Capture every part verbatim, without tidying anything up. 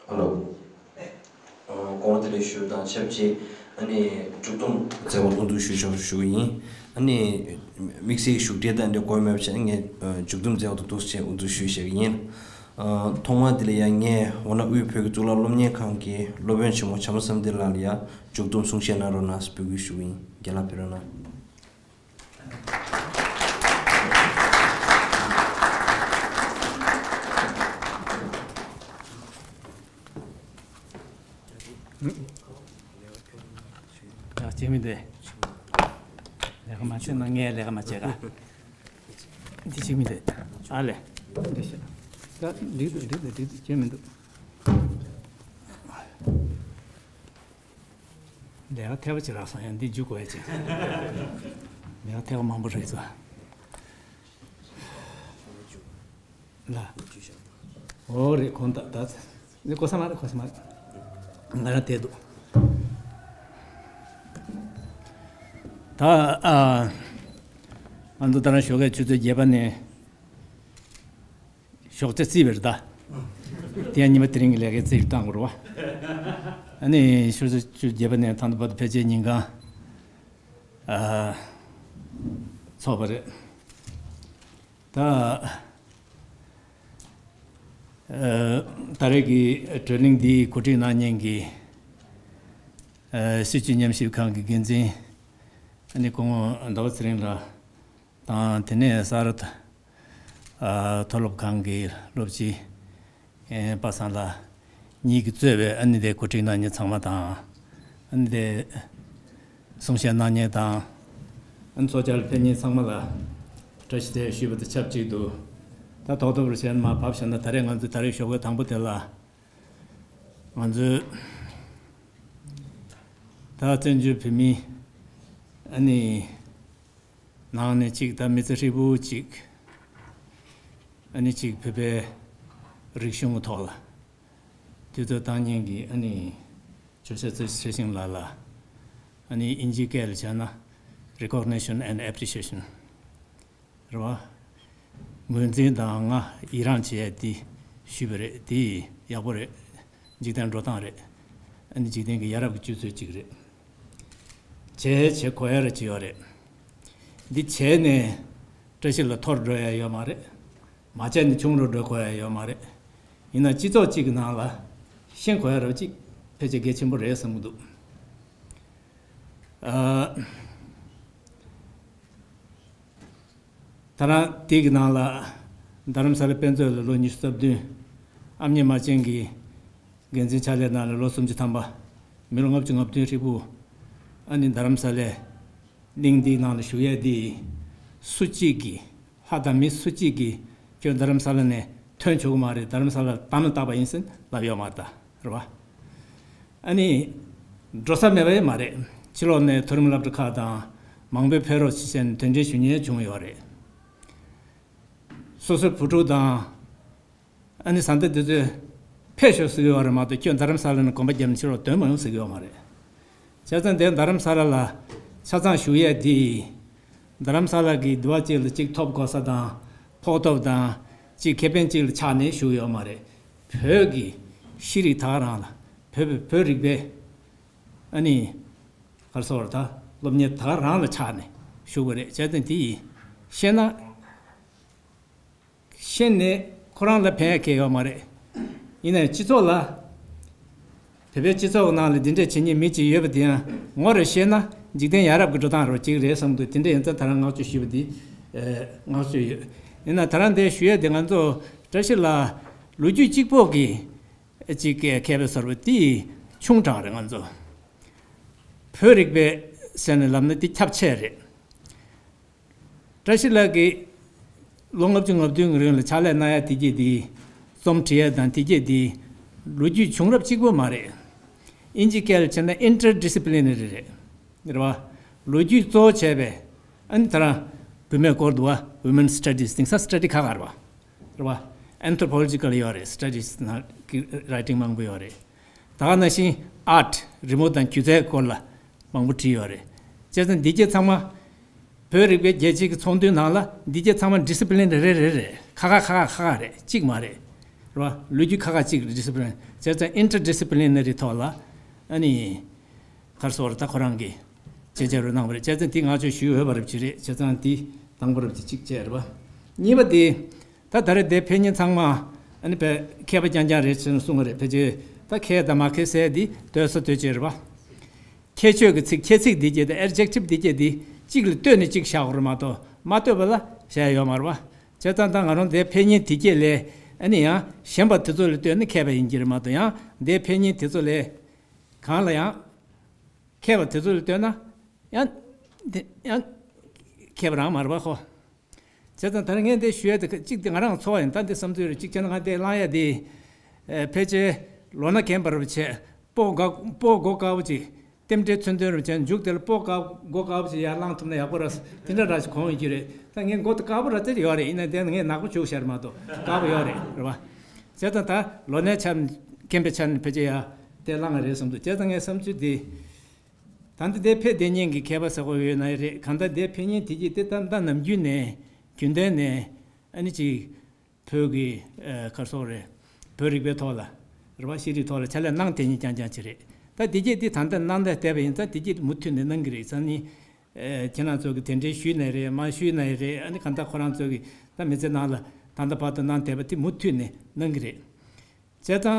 ཧ་ལོ། ཨ། སྐུ་ངོ་བདེ་ལེགས་ཞུ་དང་ཆབས་ཅིག་ཨ་ནི་མཇུག་བསྡོམས་མཛད་སྒོ་དབུ་འཛུགས་ཞུ་ཆོག་ཞུ་གི་ཡིན། ཨ་ནི་དམིགས་བསལ་གྱི་བཞུགས་གྲལ་དང་འདྲ་དགོས་མེད་པ་བྱས་ངས་མཇུག་བསྡོམས་མཛད་སྒོ་འདུག་འདུག་བྱས་དབུ་འཛུགས་ཞུས་བཞག་གི་ཡིན། ཨ། ཐོག་མར་འདི་ལ་ཡང་ངས་འོ་ན་དབུས་བོད་ཀྱི་གཙུག་ལག་སློབ་གཉེར་ཁང་གི་སློབ་དཔོན་ཆེན་མོ་བྱམས་པ་བསམ་གཏན་ལགས་ལ་ཡང་མཇུག་བསྡོམས་གསུང་བཤད་གནང་རོགས་གནང་ཟེར་འབོད་སྐུལ་ཞུ་གི་ཡིན། རྒན་ལགས་ཕེབས་རོགས་གནང་། ཡག་བྱེད་མི་འདུག་ལས་ཀ་མ་བྱས་ན་ངས་ལས་ཀ་མ་བྱས་ག་འདི་བྱེད་མི་འདུག་ཨ་ལས། འདི་བྱེད། ད་འགྲིག་འདུག་འགྲིག་འདུག་འགྲིག་འདུག་བྱེད་མི་འདུག་ལས་ཀ་ཐེབས་པ་ཅིག་རག་སོང་། ཡང་འདི་འཇུག་དགོས་ཡ་ཅིག་ལས་ཀ་ཐེབས་པ་མང་པོ་རེད་ཚོ། ལ། འོ་རེད། གོང་ད་ད་ནི་གོ་ས་མ་རེད། གོ་ས་མ་རེད། ང་རང་བསྡད་འདུག་ད་ཨ། ང་ཚོ་ད་རང་ཞོགས་ཀས་ཆུ་ཚོད་བརྒྱད་པ་ནས་ཞོགས་ཇ་རྩིས་པ་རེད་ད། དེ་ཡང་ཉི་མ་དེ་རིང་གི་ལས་ཀའི་རྩིས་བཏང་དགོས་རེད་བ། ཨ་ནི་ཆུ་ཚོད་བཅུ་བརྒྱད་པ་ནས་ད་ལྟ་བར་དུ་ཕལ་ཆེར་ཉིན་གང་ཨ་ཚོགས་པ་རེད། ད་ཨ་ད་རེས་ཀྱི་བགྲོ་གླེང་འདིའི་གོ་སྒྲིག་གནང་མཁན་གྱི་ཨ་སྲིད་བྱུས་ཉམས་ཞིབ་ཁང་གི་འགན་འཛིན་ཨ་ནི་སྐུ་ངོ་ཟླ་བ་ཚེ་རིང་ལགས་དང་། དེ་ནས་གསར་དུ་ཨ་མཐོ་སློབ་ཁང་གི་སློབ་སྤྱི་ཨེ་པ་སངས་ལགས་གཉིས་ཀྱིས་གཙོས་པའི་ཨ་ནི་དེ་གོ་སྒྲིག་གནང་མཁན་ཚང་མ་དང་། ཨ་ནི་དེ་གསུང་བཤད་གནང་མཁན་དང་། ཨ་ནི་ཚོགས་བཅར་ལ་ཕེབས་མཁན་ཚང་མ་ལ་བཀྲ་ཤིས་བདེ་ལེགས་ཞུས་པ་དང་ཆབས་ཅིག་ཏུ། ད་ཐོག་ཐོག་རུ་བྱས་ན་མར་བབས་བཞག་ན། ད་རེས་ང་ཚོ་ད་རེས་ཞོགས་ཀའི་དང་པོ་དེ་ལ་ང་ཚོའི་ད་བཙན་བྱོལ་བོད་མི་ཨ་ནི་ནང་ནས་གཅིག་ད་མི་ཚེ་ཧྲིལ་པོ་གཅིག་ཨ་ནི་གཅིག་བོད་པའི་རིག་གཞུང་གི་ཐོག་ལ་དུས་ཚོད་བཏང་མཁན་གྱི་ཨ་ནི་ཇོ་ཤཱཀ་ཚེ་ཚེ་ཤིང་ལགས་ལ་ཨ་ནི་དབྱིན་ཇིའི་སྐད་ལ་བྱས་ན་Recognition and Appreciation རེད་བ། ངོས་འཛིན་དང་ང་ཡི་རངས་བྱེད་ཡ་འདི་ཞུས་པ་རེད། དེ་ཡག་པོ་རེད། འཇིག་རྟེན་འགྲོ་སྟངས་རེད། ཨ་ནི་འཇིག་རྟེན་གྱི་ཡ་རབས་ཀྱི་སྤྱོད་ཚུལ་གཅིག་རེད། བྱས་བྱེད་དགོས་ཡ་ར་ཅིག་ཡོད་རེད། འདི་བྱས་ནས་བཀྲ་ཤིས་ལ་འཐོར་འགྲོ་ཡ་ཡོད་མ་རེད། མ་བྱས་ནས་ཆུང་རུ་འགྲོ་དགོས་ཡ་ཡོད་མ་རེད། ཡིན་ན་སྤྱི་ཚོགས་གཅིག་གི་ནང་ལ་ཤེས་དགོས་ཡ་ར་ཅིག་ཕལ་ཆེར་གལ་ཆེན་པོ་རེད་བསམ་གྱི་འདུག་ཨ། ད་རང་དེ་གི་ནང་ལ་རྡ་རམ་ས་ལ་དཔེ་མཛོད་ལ་ལོ་ཉི་ཤུ་རྩ་བདུན། ཨ་མྱེས་རྨ་ཆེན་གྱི་འགན་འཛིན་ཕྱག་ལས་གནང་ནས་ལོ་སུམ་ཅུ་ཐམ་པ། མི་ལོ་ལྔ་བཅུ་ང་བདུན་ཧྲིལ་པོ་ཨ་ནི་རྡ་རམ་ས་ལའི་གླིང་འདིའི་ནང་ལ་བཞུགས་ཡས་འདི་སུ་གཅིག་གིས། ལྷ་དང་མི་སུ་གཅིག་གིས་ཁྱོད་རྡ་རམ་ས་ལ་ནས་ཐོན་ཆོག་གི་མ་རེད། རྡ་རམ་ས་ལ་དམ་ལ་བཏགས་པ་ཡིན་ཟེར་ལབ་ཡོད་མ་རེད་ད། རེད་བ། ཨ་ནི་འགྲོ་ས་མེད་པ་ཡང་མ་རེད། ཕྱི་ལོགས་ནས་མཐོ་རིམ་སློབ་གྲྭ་ཁག་དང་མང་པོས་ཕེབས་རོགས་ཞེས་བྱས་ནས་དོན་ཆེན་ཞུ་མཁན་བྱུང་ཡོད་རེད། སོ་སོའི་བུ་ཕྲུག་དང་ཨ་ནི་བཟའ་ཟླ་འདི་ཚོས་ཕེབས་ཤོག་ཟེར་གྱི་ཡོད་རེད་མ་གཏོགས། ཁྱོད་རྡ་རམ་ས་ལ་ནས་གོམ་པ་བརྒྱབ་ནས་ཕྱི་ལོགས་ཐོན་མ་ཡོང་ཟེར་གྱི་ཡོད་མ་རེད། བྱས་ཙང་དེ་རྡ་རམ་ས་ལ་ལ་ཆ་ཚང་བཞུགས་ཡས་འདི། རྡ་རམ་ས་ལ་གི་འདི་བ་གཅིག་ལ་གཅིག་ཐོབ་གོ་ས་དང་ཕོགས་ཐོབ་དང་གཅིག་ཁེ་ཕན་གཅིག་ལ་ཆགས་ནས་བཞུགས་ཡོད་མ་རེད། བོད་ཀྱི་ཤེས་རིག་ད་ག་རང་ལ། བོད་པའི་བོད་རིག་པའི་ཨ་ནི་ག་རེ་ཟེར་ད། སློབ་གཉེར་ད་ག་རང་ལ་ཆགས་ནས་བཞུགས་པ་རེད། བྱས་ཙང་འདི་ཡིན་ཤེས་ན། ཤེས་ནས་ཁོ་རང་ལ་ཕན་ཡ་གང་ཡང་ཡོད་མ་རེད། ཡིན་ནའི་སྤྱི་ཚོགས་ལ། བོད་པའི་སྤྱི་ཚོགས་ནང་ལ་འདི་འདྲས་བྱེད་མཁན་མི་གཅིག་ཡོད་པ་དེ་ཡང་ངོ་རེ་ཤེས་ན་འཇིག་རྟེན་ཡ་རབས་ཀྱི་འགྲོ་སྟངས་རོ་གཅིག་རེད་བསམ་འདུག་དེ་འདྲས་ཡིན་ཙང་ད་རང་བསྔགས་བརྗོད་ཞུས་པ་འདི་ཨེ་བསྔགས་བརྗོད་ཡོད། ཡིན་ན་ད་རང་འདི་ཞུ་ཡས་དེ་ང་ཚོ་བཀྲ་ཤིས་ལ་ལོ་རྒྱུས་གཅིག་པོ་གི་གཅིག་མཁས་པའི་ཟུར་པ་དེ་ཆུང་དྲགས་རེད། ང་ཚོ་བོད་རིག་པའི་ཟེར་ནས་ལབ་ན་དེ་ཁྱབ་ཆེ་རེད། བཀྲ་ཤིས་ལགས་ཀྱིས་ལོ་ལྔ་བཅུ་ང་བདུན་གྱི་རིང་ལ་ཕྱག་ལས་གནང་ཡ་དེ་གྱད་དེ། རྩོམ་བྲིས་ཡ་དང་དེ་གྱད་དེ་ལོ་རྒྱུས་བྱུང་རབས་གཅིག་པོ་མ་རེད། དབྱིན་ཇིའི་སྐད་ལ་བྱས་ན་interdisciplinary་རེད། རེད་བ། ལོ་རྒྱུས་གཙོ་བོ་བྱས་པའི་ཨ་ནི་ད་རང་བུད་མེད་སྐོར་འདུག་བ། Women Studies། དེང་སང་study་ཁག་ཁག་རེད་བ། རེད་བ། Anthropological་ཡོད་རེད། Studies་ནང་གི་writing་མང་པོ་ཡོད་རེད། ད་ག་ནང་བཞིན་art། རི་མོ་དང་སྒྱུ་རྩལ་སྐོར་ལ་མང་པོ་བྲིས་ཡོད་རེད། བྱས་ཙང་འདི་གྱད་ཚང་མ་བོད་རིག་པའི་རྒྱལ་སྤྱིའི་ཚོགས་འདུའི་ནང་ལ་འདི་གྱད་ཚང་མ་discipline་རེ་རེ་རེ་རེད། ཁག་ཁག་ཁག་ཁག་ཁག་རེད། གཅིག་མ་རེད། རེད་བ། ལོ་རྒྱུས་ཁ་ཁ་གཅིག་རེད། ཌི་སི་པི་ལིན་བྱས་ཙང་ཨིན་ཊར་ཌི་སི་པི་ལིན་ནེ་རི་ཐོག་ལ་ཨ་ནི་ག་རེ་ཟེར་དགོས་རེད། ད་ཁོ་རང་གིས་བྱས་རྗེས་རུ་གནང་བ་རེད། བྱས་ཙང་དེ་ང་ཚོས་ཞུ་འོས་པ་རེད་ཅིག་རེད། བྱས་ཙང་དེ་དང་པོ་རེད་ཅིག་བྱས་རེད་བ། གཉིས་པ་དེ། ད་ད་རེས་འདིར་ཕེབས་མཁན་ཚང་མ་ཨ་ནི་བས་མཁས་པ་རྐྱང་རྐྱང་རེད་ཅེས་གསུངས་པ་རེད། ཕལ་ཆེར་ད་མཁས་དང་མ་མཁས་ཟེར་དེ་ལྟོས་ས་ལྟོས་བྱས་རེད་བ། ཁྱད་ཆོས་ཀྱི་ཚིག་ཁྱད་ཚིག་འདི་སྐད་དང་ཨེ་ཌི་ཇེག་ཊིབ་འདི་སྐད་དེ་གཅིག་ལ་ལྟོས་ནས་གཅིག་བཞག་དགོས་རེད་མ་གཏོགས་མ་ལྟོས་པ་ལ་བཞག་ཡ་ཡོད་མ་རེད་བ། བྱས་ཙང་ད་ང་རང་འདིར་ཕེབས་མཁན་དེ་སྐད་ལས་ཨ་ནི་ཡང་གཞན་པ་དེ་ཚོ་ལ་ལྟོས་ན་མཁས་པ་ཡིན་གྱི་རེད་མ་གཏོགས། ཡང་འདིར་ཕེབས་མཁན་དེ་ཚོ་ལས་གང་ལ་ཡང་མཁས་པ་དེ་ཚོ་ལ་ལྟོས་ན་ཡང་དེ་ཡང་མཁས་པ་རང་མ་རེད་བ་ཁོ། བྱས་ཙང་ད་ནི་ངས་འདི་ཞུ་ཡ་དེ་གཅིག་དེ་ང་རང་ཚོར་བ་ཡིན། ད་འདི་བསམ་ཚུལ་རེད། གཅིག་བྱས་ན་ང་འདི་བླང་ཡ་དེ་ཨེ་ཕལ་ཆེར་ལོ་ན་རྒན་པ་རེད་བྱས་སྤོ་དགའ་སྤོ་མགོ་དཀར་པོ་ཅིག་རྟེན་འབྲེལ་མཚོན་དོན་རེད་བྱས་མཇུག་དེ་ལ་སྤོ་དགའ་མགོ་དཀར་པོ་ཅིག་ཡར་བླངས་ཐུབ་ན་ཡག་པོ་རེད། དེ་འདྲ་ར་ཞིག་གོ་ཡོང་གི་རེད། ད་ངས་མགོ་དེ་དཀར་པོ་ར་དེ་ཡོད་རེད། ཡིན་ན་དེ་ནི་ངས་ནག་པོ་བྱུག་ཤར་མ་གཏོགས་དཀར་པོ་ཡོད་རེད། རེད་བ། བྱས་ཙང་ད་ལོ་ནའི་ཆ་ནས་རྒན་པའི་ཆ་ནས་ཕལ་ཆེར་ཡ་དེ་བླང་ཡ་རེད་བསམ་འདུག་བྱས་ཙང་ངའི་བསམ་ཚུལ་དེ། ད་ལྟ་འདིར་ཕེབས་བསྡད་མཁན་གྱི་མཁས་པ་ཟེར་དགོས་ཡོད་ན་ཡང་རེད། གང་ལྟར་འདིར་ཕེབས་མཁན་དེ་གྱིས་དེ་ལྟར་ད་ནམ་རྒྱུན་ནས་རྒྱུན་ལྡན་ནས་ཨ་ནི་ཅིག་བོད་ཀྱི་ཨ་ག་རེ་ཟེར་དགོས་རེད། བོད་རིག་པའི་ཐོག་ལ་རེད་བ། ཤེས་རིག་ཐོག་ལ་ཕྱག་ལས་གནང་བསྡད་མཁན་རྐྱང་རྐྱང་ཅིག་རེད། ད་དེ་གྱིས་དེ་ད་ལྟ་གནང་བསྡད་པ་ཡིན་ཙང་དེ་གྱིས་མུ་མཐུད་ནས་གནང་གི་རེད། ས་ནི་ཨ་ཁྱེད་རང་ཚོ་གིས་དེ་འདྲའི་ཞུས་ནའི་རེད། མ་ཞུས་ནའི་རེད། ཨ་ནི་གང་ལྟར་ཁོ་རང་ཚོ་གིས་ད་མི་ཚེ་ནང་ལ་ད་ལྟ་བར་དུ་གནང་བསྡད་པ་དེ་མུ་མཐུད་ནས་གནང་གི་རེད། བྱས་ཙང་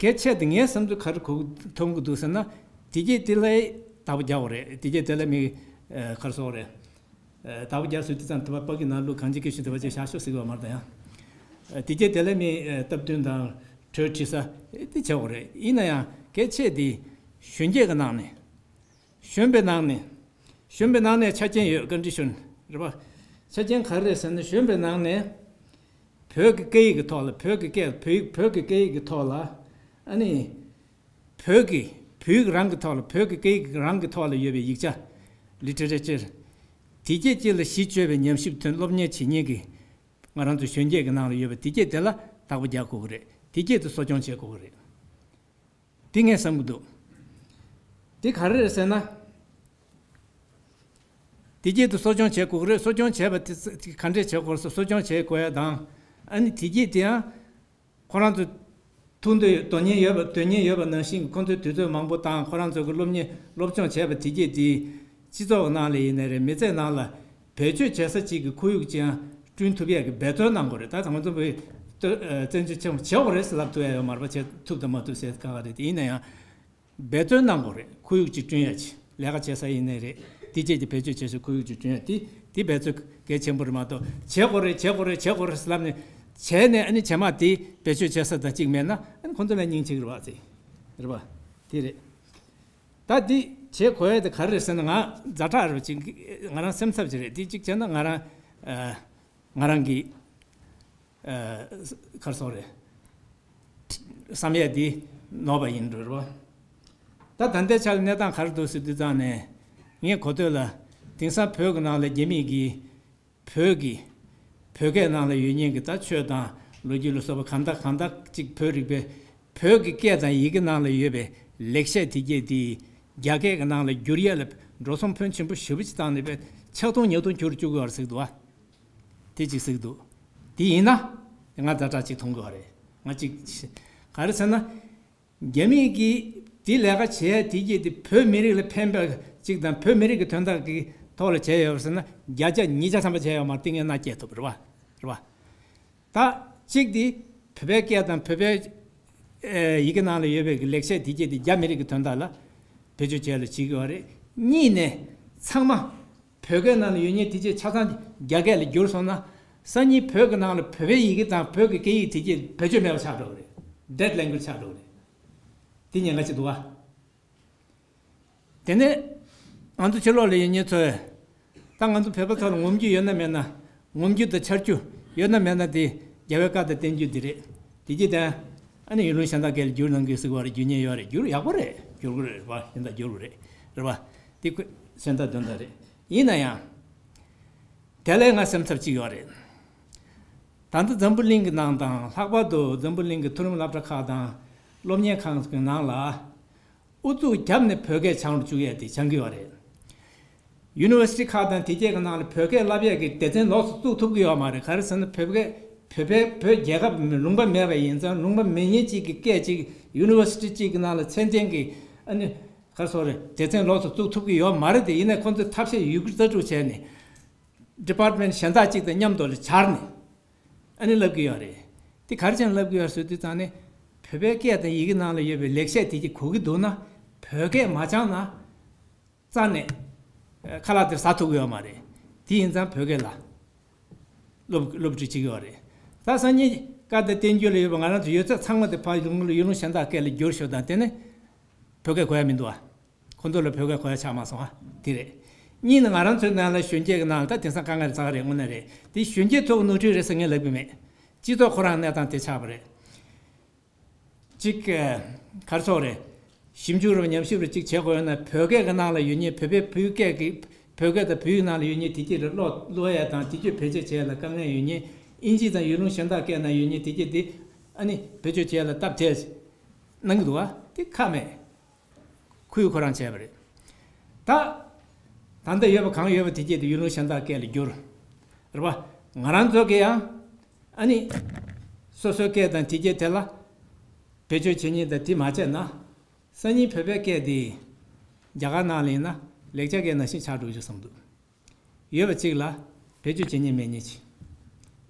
གལ་ཆེ་དེ་ངའི་བསམ་ཚུལ་ག་རེ་གོ་མཐོང་གི་འདུག་ཟེར་ན། དེ་གྱིས་དེ་ལ་བདག་པོ་རྒྱག་དགོས་རེད། དེ་གྱིས་དེ་ལ་མི་ཨ་ག་རེ་ཟེར་དགོས་རེད། ཨ་བདག་པོ་རྒྱག་ཟེར་དུས་ཙམ་དེ་བ་ཕ་གི་ནང་ལུགས་གང་ཅི་སྐད་ཤོད་དེ་བ་ཅིག་བཞག་ཤོག་ཟེར་གི་ཡོད་མ་རེད་ད་ཡང་། ཨ་དེ་གྱིས་དེ་ལ་མི་ཨ་སྟབས་བསྟུན་དང་གྲོས་དྲིས་ས་དེ་བྱེད་དགོས་རེད། ཡིན་ན་ཡང་གལ་ཆེ་དེ་གཞོན་སྐྱེས་ཀྱི་ནང་ནས། གཞོན་པའི་ནང་ནས། གཞོན་པའི་ནང་ནས་ཆ་རྐྱེན་ཡོད། ཀོན་ཌི་ཤན་རེད་པ། ཆ་རྐྱེན་ག་རེ་རེད་ཟེར་ན་གཞོན་པའི་ནང་ནས་བོད་ཀྱི་སྐད་ཡིག་གི་ཐོག་ལ། བོད་ཀྱི་སྐད་བོད་ཡིག་བོད་ཀྱི་སྐད་ཡིག་གི་ཐོག་ལ་ཨ་ནི་བོད་ཀྱི་བོད་ཡིག་རང་གི་ཐོག་ལ་བོད་ཀྱི་སྐད་ཡིག་རང་གི་ཐོག་ལ་ཡོད་པའི་ཡིག་ཆ། ལི་ཊི་རེ་ཅར་དེ་སྐད་ཅིག་ལ་གཞི་བཅོལ་བའི་ཉམས་ཞིབ་ཐོན་སློབ་གཉེར་བྱེད་མཁན་གྱི་ང་རང་ཚོ་གཞོན་སྐྱེས་ཀྱི་ནང་ལ་ཡོད་པ་དེ་སྐད་དེ་ལ་བདག་པོ་རྒྱག་དགོས་ཀྱི་རེད། དེ་སྐད་དུ་གསོ་སྐྱོང་བྱེད་དགོས་ཀྱི་རེད། དེ་ངས་བསམ་གྱི་འདུག་དེ་ག་རེ་རེད་ཟེར་ན། དེ་སྐད་དུ་གསོ་སྐྱོང་བྱེད་དགོས་ཀྱི་རེད། གསོ་སྐྱོང་བྱས་པ་དེ་ག་འདྲས་བྱེད་དགོས་རེད་ཟེར། གསོ་སྐྱོང་བྱེད་དགོས་ཡ་དང་། ཨ་ནི་དེ་སྐད་དེ་ཡང་ཁོ་རང་ཚོ་ཐུགས་འདོད་དོན་གཉེར་ཡོད་པ་དོན་གཉེར་ཡོད་པ་ནང་བཞིན་གྱི་ཁོང་ཚོའི་དུས་ཚོད་མང་པོ་དང་ཁོ་རང་ཚོ་གི་སློབ་གཉེར་སློབ་སྦྱོང་བྱས་པ་དེ་སྐད་དེ་སྤྱི་ཚོགས་ནང་ལ་ཡིན་ནའི་རེད། མི་ཚེ་ནང་ལ་བེད་སྤྱོད་བྱེད་ས་གཅིག་གི་ཁོར་ཡུག་ཅིག་ཡང་བསྐྲུན་ཐུབ་ཡས་ཀྱི་འབད་བརྩོན་གནང་དགོས་རེད། ད་ང་ཚོ་བོད་བཙན་བྱོལ་ཆེན་པོ་བྱེད་དགོས་རེད་ཟེར་ལབ་ཐུབ་ཡ་ཡོད་མ་རེད་པ། བྱེད་ཐུབ་དང་མ་ཐུབ་ཟེར་དཀའ་ཁག་རེད་དེ། ཡིན་ན་ཡང་འབད་བརྩོན་གནང་དགོས་རེད། ཁོར་ཡུག་ཅིག་བསྐྲུན་ཡ་ཅིག་ལས་ཀ་བྱེད་ས་ཡིན་ནའི་རེད། དེ་བཅས་ཀྱི་བེད་སྤྱོད་བྱེད་སའི་ཁོར་ཡུག་ཅིག་བསྐྲུན་ཡ་དེ་དེ་འབད་རྩོལ་གལ་ཆེན་པོ་རེད་མ་གཏོགས། བྱེད་དགོས་རེད་བྱེད་དགོས་རེད་བྱེད་དགོས་རེད་ཟེར་ལབ་ནས་བྱས་ནས་ཨ་ནི་རྗེས་མ་དེ་བེད་སྤྱོད་བྱེད་ས་དང་གཅིག་མེད་ན་ཨ་ནི་ཁོང་ཚོ་ལ་སྙིང་རྗེ་གི་རེད་པ། ཚེ་རེད་པ། དེ་རེད། ད་འདི་བྱེད་དགོས་ཡ་དེ་ག་རེ་རེད་ཟེར་ན། ང་ཛ་དྲག་རེད་པ་ཅིག་ང་རང་སེམས་འཚབ་ཅིག་རེད། འདི་གཅིག་བྱས་ན་ང་རང་ཨ། ང་རང་གི་ཨ་ག་རེ་ཟེར་དགོས་རེད། བསམ་ཡས་འདི་ནོར་བ་ཡིན་འགྲོ་རེད་པ། ད་ད་ལྟའི་ཆ་ལ་གནས་སྟངས་ག་རེ་འདུག་ཟེར་དུས་ཙང་ནས་ངས་གོ་ཐོས་ལ་དེང་སང་བོད་ཀྱི་ནང་ལ་རྒྱ་མི་གིས་བོད་ཀྱི་བོད་སྐད་ནང་ལ་ཡོད་མཁན་གྱི་ད་ཆོས་དང་ལོ་རྒྱུས་ལ་སོགས་པ་གང་དག་གང་དག་ཅིག་བོད་རིག་པའི་བོད་ཀྱི་སྐད་དང་ཡི་གེ་ནང་ལ་ཡོད་པའི་ལེགས་བཤད་དེ་གྱད་དེ་རྒྱ་སྐད་ཀྱི་ནང་ལ་བསྒྱུར་ཡས་ལ་འགྲོ་སོང་ཕོན་ཆེན་པོ་ཞེ་པོ་ཅིག་བཏང་ནས་པས་ཆག་ཐུང་ཉག་ཐུང་གྱུར་བཅུག་གི་ཡོད་རེད་ཟེར་གྱི་འདུག་བ། དེ་གཅིག་ཟེར་གྱི་འདུག་དེ་ཡིན་ན་ང་ཛ་དྲག་ཅིག་མཐོང་གི་ཡོད་རེད། ང་གཅིག་ག་རེ་ཟེར་ན། རྒྱ་མི་གིས་དེ་ལས་ཀ་བྱེད་ཡ་དེ་གྱད་དེ་བོད་མི་རིགས་ལ་ཕན་པ་ཅིག་དང་བོད་མི་རིགས་ཀྱི་དོན་དག་གི་ཐོག་ལ་བྱས་ཡོད་པ་ཟེར་ན་བརྒྱ་ཆ་ཉིས་བརྒྱ་ཐམ་པ་བྱས་ཡོད་མ་རེད། དེ་ངས་མནའ་སྐྱེལ་ཐུབ་རེད་པ། རེད་པ། ད་གཅིག་དེ་བོད་པའི་སྐད་དང་བོད་པའི་ཨེ་ཡི་གེ་ནང་ལ་ཡོད་པའི་གི་ལེགས་བཤད་དེ་གྱད་དེ་རྒྱ་མི་རིགས་ཀྱི་དོན་དག་ལ་བེད་སྤྱོད་བྱས་ལ་བྱེད་ཀྱི་ཡོད་རེད། གཉིས་ནས་ཚང་མ་བོད་སྐད་ནང་ལ་ཡོད་མཁན་དེ་གྱད་ཆ་ཚང་རྒྱ་སྐད་ལ་བསྒྱུར་སོང་ན་སང་ཉིན་བོད་ཀྱི་ནང་ལ་བོད་པའི་ཡི་གེ་དང་བོད་ཀྱི་སྐད་ཡིག་དེ་གྱད་བེད་སྤྱོད་མེད་པ་ཆགས་འགྲོ་གི་རེད། Dead language ཆགས་འགྲོ་གི་རེད། དེ་ཉེན་ཁ་ཅིག་འདུག་བ། དེ་ནས་ང་ཚོ་ཕྱི་ལོགས་ལ་ཡོད་མཁན་ཚོས་ད་ང་ཚོ་བོད་པ་ཚོ་ལ་ངོམ་རྒྱུ་ཡོད་ན་མེད་ན། ངོམ་རྒྱུ་དང་འཆར་རྒྱུ་ཡོད་ན་མེད་ན་དེ་རྒྱལ་བའི་བཀའ་དང་བསྟན་རྒྱུ་འདི་རེད། དེ་གྱད་དེ་ཨ་ནི་ཡུལ་ལུང་གཞན་དག་སྐད་ལ་བསྒྱུར་གནང་གི་ཟེར་བ་རེད། བསྒྱུར་མཁན་ཡོད་རེད། བསྒྱུར་ཡག་པོ་རེད། བསྒྱུར་དགོས་རེད་པ། གཞན་དག་བསྒྱུར་དགོས་རེད། རེད་པ། དེ་ཁོ་སེམས་ཐག་དོན་དག་རེད། ཡིན་ན་ཡང་དེ་ལས་ང་སེམས་འཚབ་ཅིག་ཡོད་རེད། ད་ལྟ་འཛམ་བུ་གླིང་གི་ནང་དང་ལྷག་པར་དུ་འཛམ་བུ་གླིང་གི་མཐོ་རིམ་སློབ་གྲྭ་ཁག་དང་སློབ་གཉེར་ཁང་གི་ནང་ལ་ཨུ་ཚུགས་བརྒྱབ་ནས་བོད་སྐད་སྦྱང་རུ་བཅུག་ཡས་དེ་སྦྱང་གི་ཡོད་རེད། ཡུ་ནི་ཝར་སི་ཊི་ཁག་དང་དེ་གྱད་ཀྱི་ནང་ལ་བོད་སྐད་བསླབ་ཡས་ཀྱི་སྡེ་ཚན་ལོགས་སུ་བཙུགས་ཐུབ་ཀྱི་ཡོད་མ་རེད། ག་རེ་ཟེར་ན་བོད་སྐད་ བོད་པའི་བོད་རྒྱལ་ཁབ་ལུང་པ་མེད་པ་ཡིན་ཙང་ལུང་པ་མེད་མཁན་གཅིག་གི་སྐད་ཅིག་ཡུ་ནི་ཝར་སི་ཊི་གཅིག་གི་ནང་ལ་ཚད་ལྡན་གྱི་ཨ་ནི་ག་རེ་ཟེར་དགོས་རེད། སྡེ་ཚན་ལོགས་སུ་བཙུགས་ཐུབ་ཀྱི་ཡོད་མ་རེད་དེ། ཡིན་ནའི་ཁོང་ཚོས་ཐབས་ཤེས་ཡོད་རྒུ་རྩལ་སྤྲུགས་བྱས་ནས་ཌི་པཱར་ཊི་མེན་ཊི་གཞན་དག་ཅིག་དང་མཉམ་དུ་ལ་སྦྱར་ནས་ཨ་ནི་ལབ་ཀྱི་ཡོད་རེད། དེ་ག་རེ་བྱས་ནས་ལབ་ཀྱི་ཡོད་རེད་ཟེར་དུས་ཙང་ནས་བོད་པའི་སྐད་དང་ཡི་གེ་ནང་ལ་ཡོད་པའི་ལེགས་བཤད་དེ་གཅིག་གོ་གི་འདུག་ན་བོད་སྐད་མ་སྦྱངས་ན་རྩ་ནས་ཁ་ལག་དེར་ཟ་ཐུབ་ཀྱི་ཡོད་མ་རེད། དེ་ཡིན་ཙང་བོད་སྐད་ལ་སློབ་སློབ་ཁྲིད་བྱེད་ཀྱི་ཡོད་རེད། ད་སང་ཉིན་བཀའ་དང་བསྟན་འགྱུར་ལ་ཡོད་པ་ང་རང་ཚོ་ཡོད་ཚད་ཚང་མ་དེ་ཕར་ཡུལ་ལུང་གཞན་དག་སྐད་ལ་བསྒྱུར་ཤོག་དང་དེ་ནི་བོད་སྐད་གོ་ཡ་མི་འདུག་ཨ། ཁོང་ཚོ་ལ་བོད་སྐད་གོ་ཡ་ཆགས་མ་སོང་ཨ། དེ་རེད། གཉིས་ནི་ང་རང་ཚོའི་ནང་ལ་གཞོན་སྐྱེས་ཀྱི་ནང་ལ་ད་དེང་སང་དཀའ་ངལ་ཚ་ག་རེད་དངོས་གནས་རེད། དེ་གཞོན་སྐྱེས་ཚོ་གི་ནོར་འཁྲུལ་རེད་ཟེར་ངས་ལབ་ཀྱི་མེད། སྤྱི་ཚོགས་ཁོ་རང་གནས་སྟངས་དེ་ཆགས་པ་རེད། གཅིག་ག་རེ་ཟེར་དགོས་རེད། ཞིབ་འཇུག་རེད་ཉམས་ཞིབ་རེད་གཅིག་བྱེད་དགོས་ཡོད་ན་བོད་སྐད་ཀྱི་ནང་ལ་ཡོད་མཁན་བོད་པའི་བོད་སྐད་ཀྱི་བོད་སྐད་དང་བོད་ཡིག་ནང་ལ་ཡོད་མཁན་དེ་གཅིག་རེད། ཀློག་ཀློག་ཡ་དང་དེ་གཅིག་བེད་སྤྱོད་བྱེད་ཡ་ལ་དཀའ་ངལ་ཡོད་མཁན་ཨིན་ཇི་དང་ཡུལ་ལུང་གཞན་དག་སྐད་ནང་ཡོད་མཁན་དེ་གཅིག་དེ་ཨ་ནི་བེད་སྤྱོད་བྱེད་ཡ་ལ་སྟབས་བདེ་གནང་གི་འདུག་བ། དེ་ཁག་མེད། ཁུལ་ཁོ་རང་བྱས་པ་རེད། ད། ད་ལྟ་ཡོད་པ་གང་ཡོད་པ་དེ་སྐད་དུ་ཡུལ་ལུང་གཞན་དག་སྐད་ལ་བསྒྱུར། རེད་པ། ང་རང་ཚོ་གི་ཡང་། ཨ་ནི། སོ་སོའི་སྐད་དང་དེ་སྐད་དེ་ལ། བེད་སྤྱོད་བྱེད་མཁན་དང་དེ་མ་བྱས་ན། སང་ཉིན་བོད་པའི་སྐད་དེ། རྒྱ་གར་ནང་ལ་ཡིན་ན་ལེགས་སྦྱར་སྐད་ནང་བཞིན་ཆགས་འགྲོ་རྒྱུ་བསམ་འདུག་ཡོད་པ་གཅིག་ལ་བེད་སྤྱོད་བྱེད་མཁན་མེད་མཁན་གཅིག་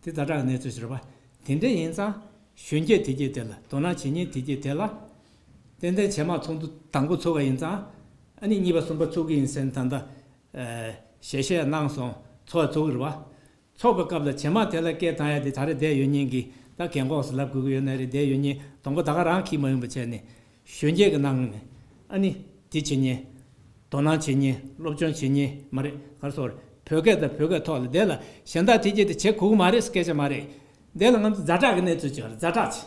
དེ་ཛ་དྲག་གི་གནས་ཚུལ་ཞིག་རེད་པ། དེ་འདྲ་ཡིན་ཙང་གཞོན་སྐྱེས་དེ་གྱད་དེ་ལ་དོ་སྣང་བྱེད་མཁན་དེ་གྱད་དེ་ལ། ཏན་ཏན་ཇེ་མང་ཚོགས་འདུ་དང་པོ་ཚུགས་པ་ཡིན་ཙང་། ཨ་ནི་གཉིས་པ་གསུམ་པ་ཚུགས་ཀྱི་ཡིན་ཟེར་ནས་ད་ལྟ། ཨ། ཞལ་བཞེས་གནང་སོང་ཚོགས་ཚུགས་རེད་པ། ཚོགས་པའི་སྐབས་ལ་ཇེ་མང་དེ་ལ་སྐད་བཏང་ཡ་དེ་ད་རེས་བསྡད་ཡོད་མཁན་གྱི་ད་རྒན་གོག་སུ་ལབ་དགོས་ཀྱི་ཡོད་ན་རེད། བསྡད་ཡོད་མཁན་གདོང་པ་ད་ག་རང་འཁྱེར་མ་ཡོང་པ་བྱས་ནས་གཞོན་སྐྱེས་ཀྱི་ནང་ནས་ཨ་ནི་དེ་བྱེད་མཁན། དོ་སྣང་བྱེད་མཁན་སློབ་སྦྱོང་བྱེད་མཁན་མ་རེད། ག་རེ་ཟེར་དགོས་རེད། བོད་སྐད་དང་བོད་སྐད་ཐོག་ལ་དེ་ལ་གཞན་དག་དེ་གྱད་དེ་བྱེད་དགོས་ཀྱི་མ་རེད་སྐད་ཆ་མ་རེད། དེ་ལ་ང་ཚོ་ཛ་དྲག་གི་གནས་ཚུལ་ཅིག་རེད། ཛ་དྲག་ཅིག་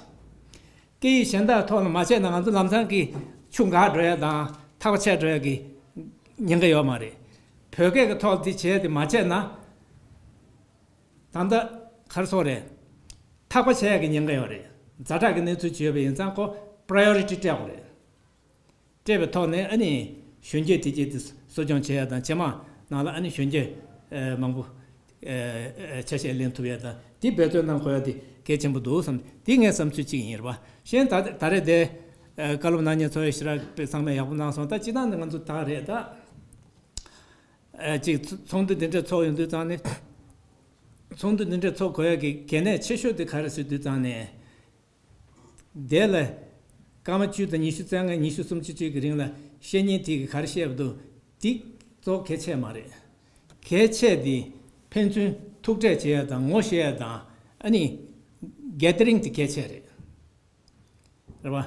སྐད་ཡིག་གཞན་དག་ཐོག་ལ་མ་བྱས་ན་ང་ཚོ་ལམ་སང་གི་ཆུ་འགག་འགྲོ་ཡ་དང་ཐག་པ་ཆད་འགྲོ་ཡ་གི་ཉེན་ཁ་ཡོད་མ་རེད། བོད་སྐད་ཀྱི་ཐོག་འདི་བྱས་ཏེ་མ་བྱས་ན། ད་ལྟ་ག་རེ་ཟེར་དགོས་རེད། ཐག་པ་ཆད་ཡ་གི་ཉེན་ཁ་ཡོད་རེད། ཛ་དྲག་གི་གནས་ཚུལ་ཅིག་ཡོད་པ་ཡིན་ཙང་ཁོ་པྲ་ཡོ་རི་ཊི་སྤྲད་དགོས་རེད། སྤྲད་པའི་ཐོག་ནས་ཨ་ནི་གཞོན་སྐྱེས་དེ་གྱད་དེ་གསོ་སྐྱོང་བྱེད་ཡ་དང་ཇེ་མང་ནང་ལ་ཨ་ནི་གཞོན་སྐྱེས་ཨ་མང་པོ་ཨ་ཨ་ཆ་ཤས་ལེན་ཐུབ་ཡ་དང་དེ་འབད་བརྩོན་གནང་དགོས་ཡ་དེ་གལ་ཆེན་པོ་འདུག་བསམ། དེ་ངའི་བསམ་ཚུལ་གཅིག་ཡིན་རེད་པ། གཞན་ད་ད་རེས་དེ་ཨ་བཀའ་སློབ་གནང་མཁན་ཚོ་ཡི་ཞེ་དྲག་པའི་ཚང་མས་ཡག་པོ་གནང་སོང་། ད་སྤྱིར་བཏང་ནས་ང་ཚོ་ད་རེད་ད། ཨ་ཅིག་ཚོགས་འདུ་འདི་འདྲ་ཚོགས་ཡོང་དུས་ཙང་ནས། ཚོགས་འདུ་འདི་འདྲ་ཚོགས་དགོས་ཡ་གི་གལ་གནད་ཆེ་ཤོས་དེ་ག་རེ་ཟེར་དུས་ཙང་ནས། དེ་ལ་སྐར་མ་བཅུ་དང་ཉི་ཤུ་རྩ་ལྔ་ཉི་ཤུ་སུམ་ཅུ་ཅིག་གི་རིང་ལ་བཤད་མཁན་དེ་གིས་ག་རེ་བཤད་པ་འདུག་དེ་གཙོ་བོ་གལ་ཆེ་མ་རེད། གལ་ཆེ་དེ་ཕན་ཚུན་ཐུག་འཕྲད་བྱེད་ཡ་དང་ངོ་ཤེས་ཡ་དང་ཨ་ནི་གེ་དར་རིང་དེ་གལ་ཆེ་རེད། རེད་པ།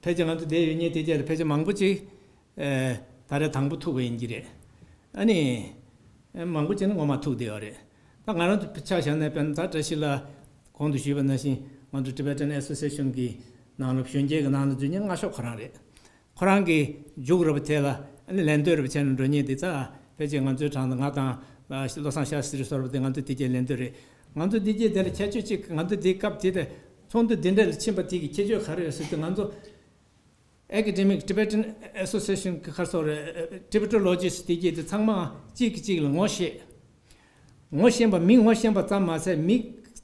ཕལ་ཆེར་ང་ཚོ་བསྡད་ཡོད་མཁན་དེ་གྱད་ལ་ཕལ་ཆེར་མང་པོ་ཅིག་ཨེ། ད་རེས་དང་པོ་ཐུག་པ་ཡིན་གྱི་རེད། ཨ་ནི། ཨེ། མང་པོ་ཅིག་ནི་ངོ་མ་ཐུག་བསྡད་ཡོད་རེད། ད་ང་རང་ཚོ་ཆ་བཞག་ན་དཔེར་ན་ད་བཀྲ་ཤིས་ལགས་གོང་དུ་ཞུས་པ་ནང་བཞིན་ང་ཚོ་Tibetan Association གི་ནང་ལ་གཞོན་སྐྱེས་ཀྱི་ནང་ལ་འཛུལ་མཁན་སྔ་ཤོས་ཁོ་རང་རེད། ཁོ་རང་གི་མཇུག་རུ་བ་དེ་ལ་ཨ་ནི་ལན་ལྟོས་རུ་བ་བྱས་ནས་འགྲོ་མཁན་དེ་ད་ཕལ་ཆེར་ང་ཚོའི་གྲས་ད་ང་དང་བློ་བཟང་ཤཱསྟྲི་སོགས་པ་དེ་ང་ཚོ་དེ་གྱད་ལན་ལྟོས་རེད། ང་ཚོ་དེ་གྱད་དེ་ལ་ཁྱད་ཆོས་གཅིག་ང་ཚོ་དེ་སྐབས་དེ་དེ་ཚོགས་འདུ་འདི་འདྲ་ལ་ཕྱིན་པ་དེ་གི་ཁྱད་ཆོས་ག་རེ་རེད་ཟེར་དུས་ང་ཚོ་Academic Tibetan Association གི་ཁར་སོགས་རེད། Tibetologist དེ་གྱད་དེ་ཚང་མ་གཅིག་གིས་གཅིག་ལ་ངོ་ཤེས། ངོ་ཤེས་པ་མི་ངོ་ཤེས་པ་ཙམ་མ་ཟད་མི་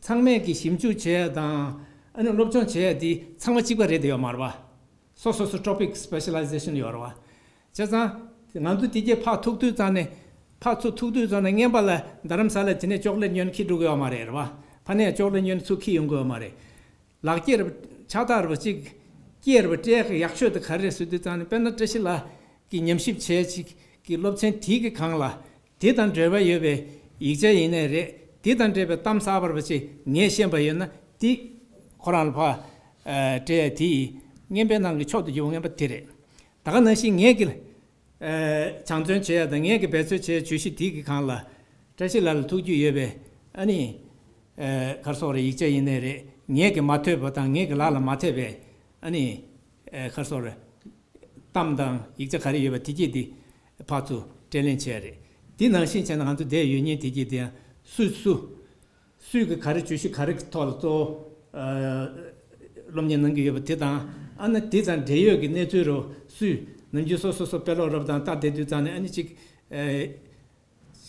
ཚང་མས་ཀྱི་ཞིབ་འཇུག་བྱེད་ཡ་དང་ཨ་ནི་སློབ་སྦྱོང་བྱེད་ཡ་དེ་ཚང་མ་གཅིག་པ་རེད་དེ་ཡོད་མ་རེད་པ། སོ་སོ་སོ་topic specialization ཡོད་རེད་པ། བྱས་ཙང་ང་ཚོ་དེ་གྱད་ཕར་ཐུག་དུས་ཙང་ནས་ཕར་ཚུར་ཐུག་དུས་ཙང་ནས་རྔན་པ་ལ་རྡ་རམ་ས་ལ་དེ་ནས་ཅོག་ལེ་ཊི་ཉོས་ནས་འཁྱེར་འགྲོ་གི་ཡོད་མ་རེད་རེད་པ། ཕ་ནས་ཅོག་ལེ་ཊི་ཉོས་ནས་ཚུར་འཁྱེར་ཡོང་གི་ཡོད་མ་རེད། ལག་སྐྱེས་རེད་པ། ཕྱག་རྟགས་རེད་པ་ཅིག་སྐྱེས་རེད་པ་སྤྲད་ཡག་ཤོས་དེ་ག་རེ་རེད་ཟེར་དུས་ཙང་ནས་དཔེར་ན་བཀྲ་ཤིས་ལགས་ཀྱི་ཉམས་ཞིབ་བྱས་ཅིག་གི་སློབ་ཚན་དེ་གི་སྒང་ལ་དེ་དང་འབྲེལ་བ་ཡོད་པའི་ཡིག་ཆ་ཡིན་ནའི་རེད། དེ་དང་འབྲེལ་བའི་གཏམ་གསར་པ་རེད་པ་ཅིག་ངས་ཤེས་པ་ཡོད་ན་དེ་ཁོ་རང་ལ་ཕར་ཨ་སྤྲད་ཡ་དེ་ཡིས་རྔན་པའི་ནང་གི་མཆོག་ཏུ་གྱུར་པ་རྔན་པ་དེ་རེད། ད་ག་ནང་བཞིན་ངས་ཀྱི་ཨ་སྦྱང་བརྩོན་བྱེད་ཡ་དང་ངས་ཀྱི་འབད་རྩོལ་བྱེད་ཡ་བརྗོད་གཞི་དེ་གི་སྒང་ལ་བཀྲ་ཤིས་ལགས་ལ་ཐུགས་རྒྱུས་ཡོད་པའི་ཨ་ནི་ཨ་ག་རེ་ཟེར་དགོས་རེད། ཡིག་ཆ་ཡིན་ནའི་རེད། ངས་ཀྱི་མ་ཐོས་པ་དང་ངས་ཀྱི་ལག་ལ་མ་ཐེབས་པའི་ཨ་ནི་ཨ་ག་རེ་ཟེར་དགོས་རེད། གཏམ་དང་ཡིག་ཆ་ག་རེ་ཡོད་པ་དེ་གྱད་དེ་ཕར་ཚུར་སྤྲོད་ལེན་བྱས་རེད། དེ་ནང་བཞིན་བྱས་ན་ང་ཚོ་བསྡད་ཡོད་མཁན་དེ་གྱད་དེ་ཡང་སུས་སུ། སུས་ཀྱི་ག་རེ་བརྗོད་གཞི་ག་རེ་གི་ཐོག་ལ་གཙོ་བོ་ཨ་སློབ་གཉེར་གནང་གི་ཡོད་པ་དེ་དང་ཨ་ནི་དེ་དང་འབྲེལ་ཡོད་ཀྱི་གནས་ཚུལ་རུ་སུས་ནམ་རྒྱུན་སོ་སོ་སོ་དཔེ་ཀློག་རབ་དང་ལྟ་བསྡད་དུས་ཙང་ནས་ཨ་ནི་གཅིག་ཨ་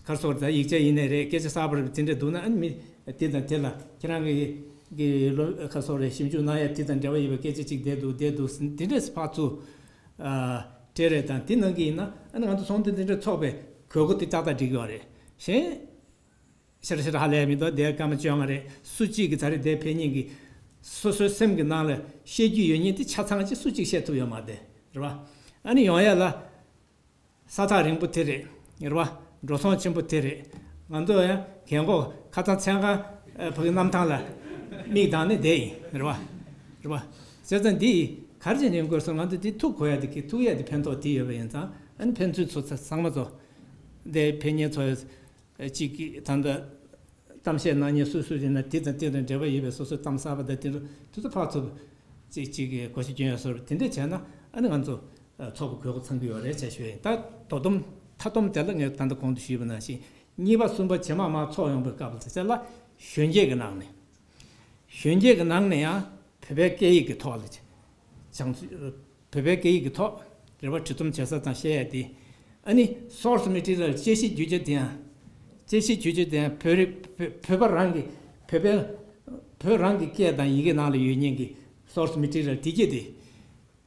ག་རེ་ཟེར་དགོས་རེད། ད་ཡིག་ཆ་ཡིན་ནའི་རེད། སྐད་ཆ་གསར་པ་རེད་དེ་འདྲ་འདུག་ན་ཨ་ནི་མི་དེ་དང་དེ་ལ་ཁྱེད་རང་གི་ གི་ལོ་ཁ་སོགས་རེད། ཞིབ་འཇུག་གནང་ཡ་དེ་དང་འབྲེལ་བ་ཡོད་པའི་སྐད་ཆ་ཅིག་བསྡད་འདུག་བསྡད་འདུག་དེ་འདྲས་ཕར་ཚུར་ཨ་སྤྲད་རེས་དང་དེ་གནང་གི་ཡིན་ན། ཨ་ནི་ང་ཚོ་ཚོགས་འདུ་འདི་འདྲ་ཚོགས་པའི་དགོས་མཁོ་དེ་ཏག་ཏག་འགྲིག་གི་ཡོད་རེད། གཞན་ཤར་ཤར་ཧ་ལས་མི་འདུག་དེ་སྐར་མ་བཅོ་ལྔ་རེད། སུ་གཅིག་གིས་ད་རེས་དེ་ཕེབས་མཁན་གྱི་སོ་སོའི་སེམས་ཀྱི་ནང་ལ་བཤད་རྒྱུ་ཡོད་མཁན་དེ་ཆ་ཚང་གཅིག་སུ་གཅིག་བཤད་ཐུབ་ཡོད་མ་རེད། རེད་བ། ཨ་ནི་ཡོང་ཡ་ལ། ས་ཐག་རིང་པོ་དེ་རེད། རེད་བ། འགྲོ་སོང་ཆེན་པོ་དེ་རེད། ང་ཚོ་ཡང་རྒན་གོག་ཁ་སང་མཚན་གང་ཨ་ཕ་གི་གནམ་ཐང་ལ་མིག་གདངས་ནས་བསྡད་ཡིན། རེད་བ། རེད་བ། བྱས་ཙང་འདི་ག་རེ་བྱས་ནས་ཡོང་དགོས་སོང་། ང་ཚོ་འདི་ཐུག་དགོས་ཡ་དེ་གི་ཐུག་ཡ་དེ་ཕན་ཐོགས་དེ་ཡོད་པ་ཡིན་ཙང་། ཨ་ནི་ཕན་ཚུན་ཚོ་ཚང་མ་ཚོ་འདི་ཕན་ཉེ་ཚོ་གཅིག་གི་ད་ལྟ་གཏམ་བཤད་གནང་མཁན་སུ་སུ་ཡིན་ན་དེ་དང་དེ་དང་འབྲེལ་བ་ཡོད་པའི་སོ་སོའི་གཏམ་གསར་པ་དང་དེ་ཚོ་དེ་ཚོ་ཕར་ཚུར་གཅིག་གཅིག་གི་བགོ་བཤའ་སྐྱོན་ཡ་སོར་དེ་འདྲས་བྱས་ན། ཨ་ནི་ང་ཚོ་ཚོགས་པ་དགོས་མཁོ་ཚང་གི་ཡོད་རེད་ཅེས་ཞུ་ཡ་ཡིན། ད་དོ་དམ་མཐའ་སྡོམ་དེ་ལ་ངས་ད་ལྟ་གོང་དུ་ཞུས་པ་ནང་བཞིན་གཉིས་པ་གསུམ་པ་རྗེས་མ་མར་ཚོགས་ཡོང་བའི་སྐབས་ལ་དེ་ཚོ་ལ་གཞོན་སྐྱེས་ཀྱི་ནང་ནས། གཞོན་སྐྱེས་ཀྱི་ནང་ནས་ཡང་བོད་པའི་སྐད་ཡིག་གི་ཐོག་ལ་སྦྱང་། བོད་པའི་སྐད་ཡིག་གི་ཐོག་རེད་བ། འབྲི་རྩོམ་བྱེད་ས་དང་བཤད་ཡ་དེ། ཨ་ནི་source material། དཔྱད་གཞི་བརྒྱུད་རྒྱུ་དེ་ཡང་། དཔྱད་གཞི་བརྒྱུད་རྒྱུ་དེ་ཡང་བོད་རིགས་བོད་བོད་པ་རང་གི་བོད་པའི་བོད་རང་གི་སྐད་དང་ཡི་གེ་ནང་ལ་ཡོད་མཁན་གྱི་source material་དེ་གྱད་དེ་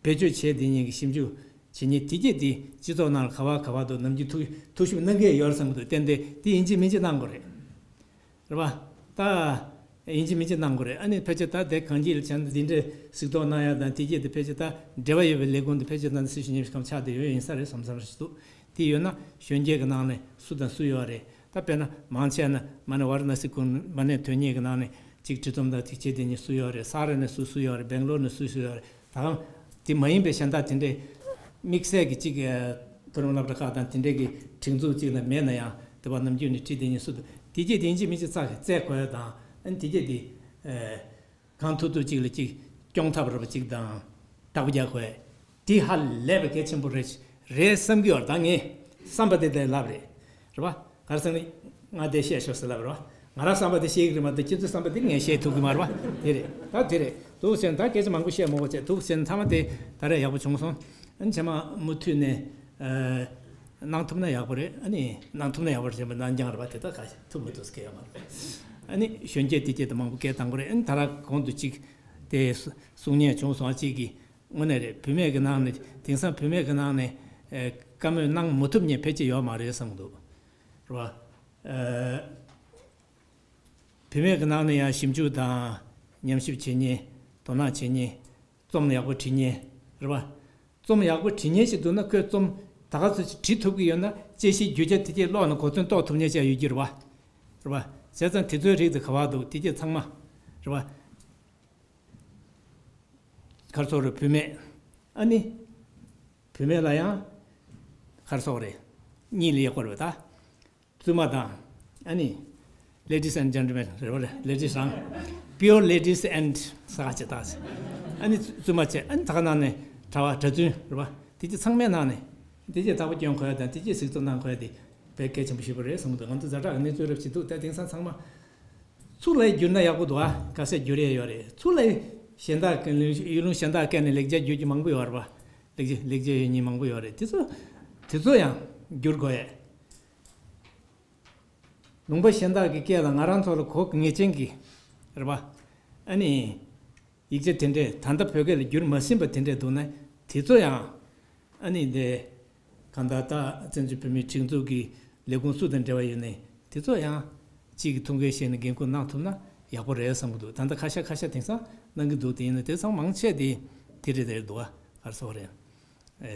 བེད་སྤྱོད་བྱས་དེ་ཉིད་ཀྱི་ཞིབ་འཇུག་བྱེད་མཁན་དེ་གྱད་དེ་སྤྱི་ཚོགས་ནང་ལ་ག་བ་ག་བ་འདུག་ནམ་རྒྱུན་ཐུག་ཐུག་ཞིབ་གནང་གི་ཡོད་བསམ་གྱི་འདུག་ཏན་ཏན་དེ་ཡིན་གཅིག་མིན་གཅིག་གནང་དགོས་རེད། རེད་བ། ད་ཡིན་གཅིག་མིན་གཅིག་གནང་དགོས་རེད། ཨ་ནི་ཕལ་ཆེར་ད་དེ་གང་ཅི་ལ་བྱས་ན་འདི་འདྲའི་གཟིགས་རྟོག་གནང་ཡ་དང་དེ་གྱད་དེ་ཕལ་ཆེར་ད་འབྲེལ་བ་ཡོད་པའི་ལས་ཁུངས་དེ་ཕལ་ཆེར་ད་ནི་སྲི་ཞུ་ཉེ་ཞིག་གམ་ཆགས་བསྡད་ཡོད་ཡིན་ས་རེད་བསམ་བསམ་ཞིག་འདུག་དེ་ཡོད་ན་གཞོན་སྐྱེས་ཀྱི་ནང་ནས་སུ་དང་སུ་ཡོད་རེད། ད་དཔེར་ན་མང་ཆེ་ན་མ་ནས་ཝཱ་ར་ཎ་སི་ཁུལ་མ་ནས་དོན་གཉེར་གྱི་ནང་ནས་གཅིག་འབྲི་རྩོམ་དང་དེ་བྱེད་དེ་ཉིད་སུ་ཡོད་རེད། ས་ར་ནས་སུ་སུ་ཡོད་རེད། སྦེང་ལོར་ནས་སུ་སུ་ཡོད་རེད། ད་གང་དེ་མ་ཡིན་པའི་གཞན་དག་དེ་འདྲའི་དམིགས་བསལ་གྱི་གཅིག་མཐོ་རིམ་སློབ་གྲྭ་ཁག་དང་དེ་འདྲའི་གི་སྒྲིག་འཛུགས་གཅིག་ལ་མེད་ན་ཡང་དེ་བ་ནམ་རྒྱུན་ནས་ཁྲིད་དེ་ཉིད་སུ་དེ་གྱད་དེ་ཡིན་གཅིག་མིན་གཅིག་རྩ་རྩེ་དགོས་ཡ་དང་། ཨ་ནི་དེ་གྱད་དེ་གང་ཐུབ་ཐུབ་ཅིག་ལ་ཅིག་སྐྱོང་ཐབས་རོབ་ཅིག་དང་བདག་པོ་རྒྱག་དགོས། དེ་ཧ་ལས་པའི་གལ་ཆེན་པོ་རེད་རེད་བསམ་གྱི་ཡོད། ད་ངས་བསམ་པ་དེ་དེ་ལབ་རེད། རེད་བ། ག་རེ་ཟེར་ནས་ང་དེ་བཤད་ཤོག་ཟེར་ལབ་རེད་བ། ང་རང་བསམ་པ་དེ་བཤད་ཀྱི་རེད་མ་གཏོགས་ཁྱེད་ཚོའི་བསམ་པ་དེ་ངས་བཤད་ཐུབ་ཀྱི་མ་རེད་བ། དེ་རེད། ད་དེ་རེད་འདུག་ཟེར་ན། ད་སྐད་ཆ་མང་པོ་བཤད་མ་དགོས་བྱས་འདུག་ཟེར་ན། མཐའ་མ་དེ་ད་རེས་ཡག་པོ་བྱུང་སོང་། ཨ་ནི་རྗེས་མ་མུ་མཐུད་ནས་ཨ་གནང་ཐུབ་ན་ཡག་པོ་རེད། ཨ་ནི་གནང་ཐུབ་ན་ཡག་པོ་རེད། རྗེས་མ་གནང་རྐྱང་རེད་བ། དེ་ད་ག་ཐུབ་མི་ཐུབ་སྐད་ཡོད་མ་རེད། ཨ་ནི་གཞོན་སྐྱེས་དེ་སྐྱེས་དེ་མང་པོ་སྐད་བཏང་གི་རེད། ཨ་ནི་ད་རང་གོང་དུ་གཅིག་དེ་གསུང་མཁན་བྱུང་སོང་། ཨ་གཅིག་གིས་དངོས་གནས་རེད། བུད་མེད་ཀྱི་ནང་ནས་དེང་སང་བུད་མེད་ཀྱི་ནང་ནས་ཨེ་བཀའ་མོལ་གནང་མ་ཐུབ་མཁན་ཕལ་ཆེར་ཡོད་མ་རེད་བསམ་གྱི་འདུག་རེད་བ། ཨེ་བུད་མེད་ཀྱི་ནང་ནས་ཡང་ཞིབ་འཇུག་དང་ཉམས་ཞིབ་བྱེད་མཁན། དོ་སྣང་བྱེད་མཁན། རྩོམ་ཡག་པོ་བྲིས་མཁན། རེད་བ། རྩོམ་ཡག་པོ་བྲིས་མཁན་ཞིག་འདུག་ན། ཁོས་རྩོམ་ད་ག་ཚོད་ཅིག་བྲིས་ཐུབ་ཀྱི་ཡོད་ན་དཔྱད་གཞིའི་རྒྱུ་ཆ་དེ་གྱད་ཀློག་ནས་གོ་མཚོན་རྟོགས་ཐུབ་མཁན་ཅིག་ཡོད་ཀྱི་རེད་བ། རེད་བ། བྱས་ཙང་དེ་ཚོའི་རིགས་དེ་ག་བ་འདུག་དེ་གྱད་ཚང་མ། རེད་བ། ག་རེ་ཟེར་རེད། བུད་མེད། ཨ་ནི་བུད་མེད་ལ་ཡང་ག་རེ་ཟེར་རེད། གཉིས་ལ་ཡག་པོ་རེད་བ། ད་བཙུན་མ་དང་། ཨ་ནི་ladies and gentlemen རེད་བ། རེད། ladies རང་pure ladies and ས་ག་ཅེ་ད། ཨ་ནི་བཙུན་མ་བྱས། ཨ་ནི་ད་ག་ནང་ནས་གྲྭ་བ་གྲྭ་བཙུན་རེད་བ། དེ་གྱད་ཚང་མའི་ནང་ནས་དེ་གྱད་བདག་པོ་སྐྱོན་གོ་ཡ་དང་དེ་གྱད་གཟིགས་རྟོག་གནང་གོ་ཡ་དེ་དཔེ་གལ་ཆེན་པོ་ཞིག་རེད་བསམ་གྱི་འདུག་ང་ཚོ་ཛ་དྲག་གི་གནས་ཚུལ་རབ་ཅིག་འདུག་ད་དེང་སང་ཚང་མ་ཚུར་ལ་བསྒྱུར་ན་ཡག་པོ་འདུག་ཨ། ག་ས་བསྒྱུར་ཡས་ཡོད་རེད། ཚུར་ལ་གཞན་དག་གི་ཡུལ་ལུང་གཞན་དག་སྐད་ནས་ལེགས་སྦྱར་བསྒྱུར་རྒྱུ་མང་པོ་ཡོད་རེད་བ། ལེགས་སྦྱར་ལེགས་སྦྱར་ཡོད་མཁན་མང་པོ་ཡོད་རེད། དེ་ཚོ་དེ་ཚོ་ཡང་བསྒྱུར་དགོས་ཡས། ལུང་པ་གཞན་དག་གི་སྐད་ལ་ང་རང་ཚོ་ལ་གོ་ངེས་ཅན་གྱི་རེད་བ། ཨ་ནི་ཡིག་ཆ་དེ་འདྲས་ད་ལྟ་བོད་སྐད་ལ་བསྒྱུར་མ་ཟིན་པ་དེ་འདྲས་འདུག་ན། དེ་ཚོ་ཡང་ཨ་ནི་འདི་གང་ལྟར་ད་བཙན་བྱོལ་བོད་མིའི་སྒྲིག་འཛུགས་ཀྱི་ལས་ཁུངས་སུ་དང་འབྲེལ་བ་ཡོད་ནས་དེ་ཚོ་ཡང་གཅིག་གི་ཐུགས་འགན་བཞེས་ནས་འགན་ཁུར་གནང་ཐུབ་ན་ཡག་པོ་རེད་བསམ་གྱི་འདུག་ད་ལྟ་ཁ་ཤས་ཁ་ཤས་དེང་སང་གནང་གི་འདུག་དེ་ཡིན་ན་དེ་ཚང་མང་ཆེ་དེ་དེ་རེད་དེ་རེད་འདུག་ཨ། ག་རེ་ཟེར་དགོས་རེད།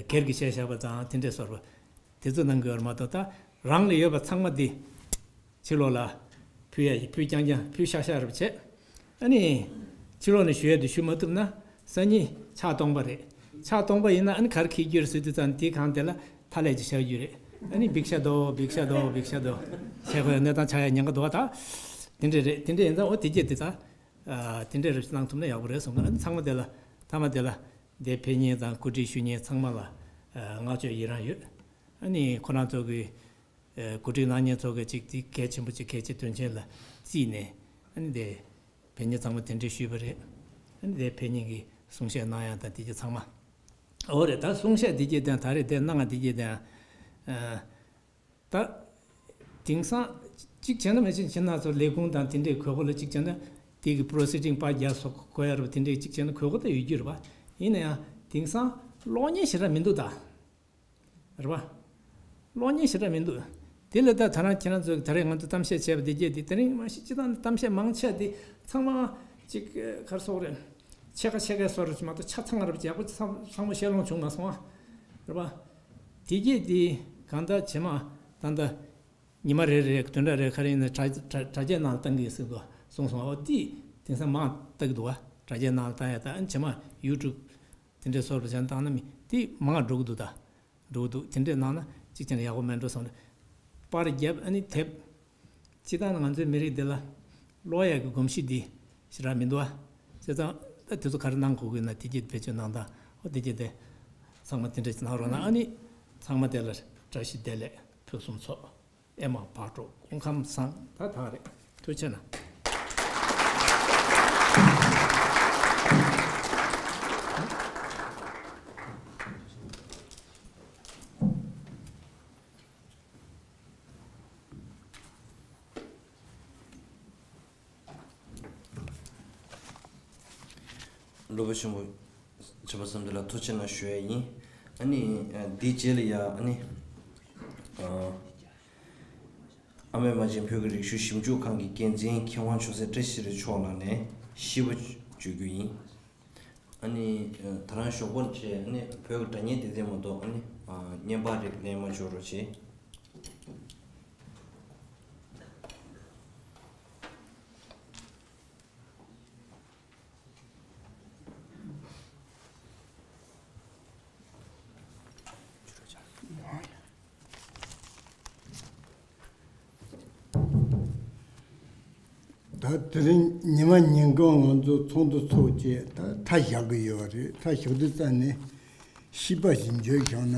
སྒེར་གྱི་བཤད་བཞག་པ་དང་དེ་འདྲས་སོར་བ་དེ་ཚོ་གནང་གི་ཡོད་རེད་མ་གཏོགས། ད་རང་ལ་ཡོད་པ་ཚང་མ་དེ་ཕྱི་ལོགས་ལ་ཕུལ་ཡ་ཡི་ཕུལ་རྐྱང་རྐྱང་ཕུལ་ཤག་ཤག་རེ་བྱས། ཨ་ནི་ཕྱི་ལོགས་ནས་ཞུ་ཡ་དེ་ཞུ་མ་ཐུབ་ན་སང་ཉིན་ཕྱག་སྟོང་པ་རེད། ཕྱག་སྟོང་པ་ཡིན་ན་ཨ་ནི་ག་རེ་འཁྱེར་རྒྱུ་རེད་ཟེར་དུས་ཙང་དེའི་སྒང་དེ་ལ་མཐའ་ཀླས་ཅིག་བཞག་རྒྱུ་རེད། ཨ་ནི་འབིགས་ཤ་དོ་འབིགས་ཤ་དོ་འབིགས་ཤ་དོ་བྱས་དགོས་ཡ་གནས་སྟངས་ཆགས་ཡ་ཉེན་ཁ་འདུག་བ། ད་དེ་འདྲས་རེད། དེ་འདྲས་ཡིན་ཙང་འོ་དེ་སྐད་དེ་ད་དེ་འདྲས་རེ་གནང་ཐུབ་ན་ཡག་པོ་རེད་བསམ་གི། ཨ་ནི་ཚང་མ་དེ་ལ་མཐའ་མ་དེ་ལ་འདིར་ཕེབས་མཁན་དང་གོ་སྒྲིག་ཞུ་མཁན་ཚང་མ་ལ་བསྔགས་བརྗོད་ཡི་རང་ཡོད། ཨ་ནི་ཁོ་རང་ཚོ་གི་གོ་སྒྲིག་གནང་མཁན་ཚོ་གི་ཅིག་དེ་གལ་ཆེན་པོ་ཅིག་གལ་ཆེ་དོན་ཆེན་ལ་བརྩིས་ནས། ཨ་ནི་འདིར་ཕེབས་མཁན་ཚང་མ་དེ་འདྲས་ཞུས་པ་རེད། ཨ་ནི་འདིར་ཕེབས་མཁན་གི་གསུང་བཤད་གནང་ཡ་དང་དེ་གྱད་ཚང་མ། འོ་རེད། ད་གསུང་བཤད་དེ་གྱད་དང་ད་རེས་དེ་གནང་བ་དེ་གྱད་དང་། ད་དེང་སང་གཅིག་བྱས་ན་མི་ཤེས་ཕྱི་ནང་ཚོ་ལས་ཁུངས་དང་དེ་འདྲའི་གོ་སྐབས་ལ་གཅིག་བྱས་ན་ དེ་གི་པྲོ་སི་ཌིང་པར་བརྒྱ་སོགས་འགོད་ཡ་རེད་པ། དེ་འདྲའི་གཅིག་བྱས་ན་འགོད་དགོས་ད་ཡོད་རྒྱུ་རེད་པ། ཡིན་ན་ཡང་དེང་སང་གློག་བརྙན་ཞེ་དྲག་མི་འདུག་ད། རེད་པ། གློག་བརྙན་ཞེ་དྲག་མི་འདུག། དེ་ལས་ད་ད་རང་ཁྱེད་རང་ཚོས་ད་རེས་ང་ཚོ་གཏམ་བཤད་བྱས་པ་དེ་རྗེས་དེ་དེ་རིང་མ་གཞི་སྤྱི་བཏང་གཏམ་བཤད་མང་ཆེ་དེ་ཚང་མ་གཅིག་ག་རེ་ཟེར་དགོས་རེད། ཕྱེད་ཀ་ཕྱེད་ཀའི་བཟོ་འདྲ་ཅིག་མ་གཏོགས་ཆ་ཚང་བ་རེད་པ། ཡག་པོ་ཚང་ཚང་མ་བཤད་ལོང་བྱུང་མ་སོང་ང་། རེད་པ། དེ་རྗེས་དེ་གང་ལྟར་རྗེས་མ་ད་ལྟ་ཉི་མ་རེ་རེ་བདུན་ཕྲག་རེ་ག་རེ་ཡིན་ན་དྲ་དྲ་དྲ་རྒྱའི་ནང་བཏང་གི་ཟེར་དུས་གསུངས་སོང་། འོ་དེ་དེང་སང་མང་བཏང་གི་འདུག་པ། དྲ་རྒྱའི་ནང་བཏང་ཡ་ད་ཨ་ནི་རྗེས་མ་ཡུ་ཊུབ་དེ་འདྲའི་བཟོ་འདྲ་ཅིག་བཏང་ན་མི་དེ་མང་འགྲོ་གི་འདུག་ད། འགྲོ་གི་འདུག། དེ་འདྲས་གནང་ན་གཅིག་ཀྱང་ཡག་པོ་མེད་འགྲོ་བསམ་རེད། པར་བརྒྱབ་ཨ་ནི་དེབ། སྤྱིར་བཏང་ང་ཚོའི་མི་རིགས་འདི་ལ་ཀློག་ཡག་གི་གོམས་གཤིས་འདི་ཞེ་དྲག་མི་འདུག་ཨ། བྱས་ཙང་ད་དེ་ཚོ་ག་རེ་གནང་དགོས་ཀྱི་ཡོད་ན་དེ་གྱད་བེད་སྤྱོད་གནང་དང་། འོ་དེ་གྱད་དེ་ཚང་མ་དེ་འདྲས་གནང་རོགས་གནང་། ཨ་ནི་ཚང་མ་དེ་ལ་བཀྲ་ཤིས་བདེ་ལེགས། ཕུན་སུམ་ཚོགས། ཨེ་མ་བག་དྲོ། སྐུ་ཁམས་བཟང་། ད་ད་རེད། ཐུགས་རྗེ་གནང་། སློབ་དཔོན་ཆེན་པོ་བྱམས་པ་བསམ་གཏན་ལ་ཐུགས་རྗེ་གནང་ཞུ་ཡ་ཡིན། ཨ་ནི་འདིའི་རྗེས་ལ་ཡ་ཨ་ནི་ཨ་མེས་རྨ་ཆེན་བོད་ཀྱི་རིག་གཞུང་ཞིབ་འཇུག་ཁང་གི་འགན་འཛིན་མཁས་དབང་ཆོས་སྲིད་བཀྲ་ཤིས་རི་མཆོག་ལགས་ནས་ཤིས་པ་བརྗོད་རྒྱུ་ཡིན། ཨ་ནི་ད་རང་ཞོགས་པར་བྱས་ཨ་ནི་བོད་ཀྱི་སྒྲ་སྙན་སྡེ་ཚན་མ་གཏོགས་ཨ་ནི་བརྙན་པར་རིགས་ལེན་མ་འཇོག་རོགས་བྱེད། ད་དེ་རིང་ཉི་མ་ཉིན་གང་ང་ཚོ་ཚོགས་འདུ་ཚོགས་བྱས་ད་ཐ་བཞག་གི་ཡོད་རེད། ཐ་བཞག་དུས་ཙམ་ནས་ཤིས་པ་ཞིག་འཇོག་བཞག་ན་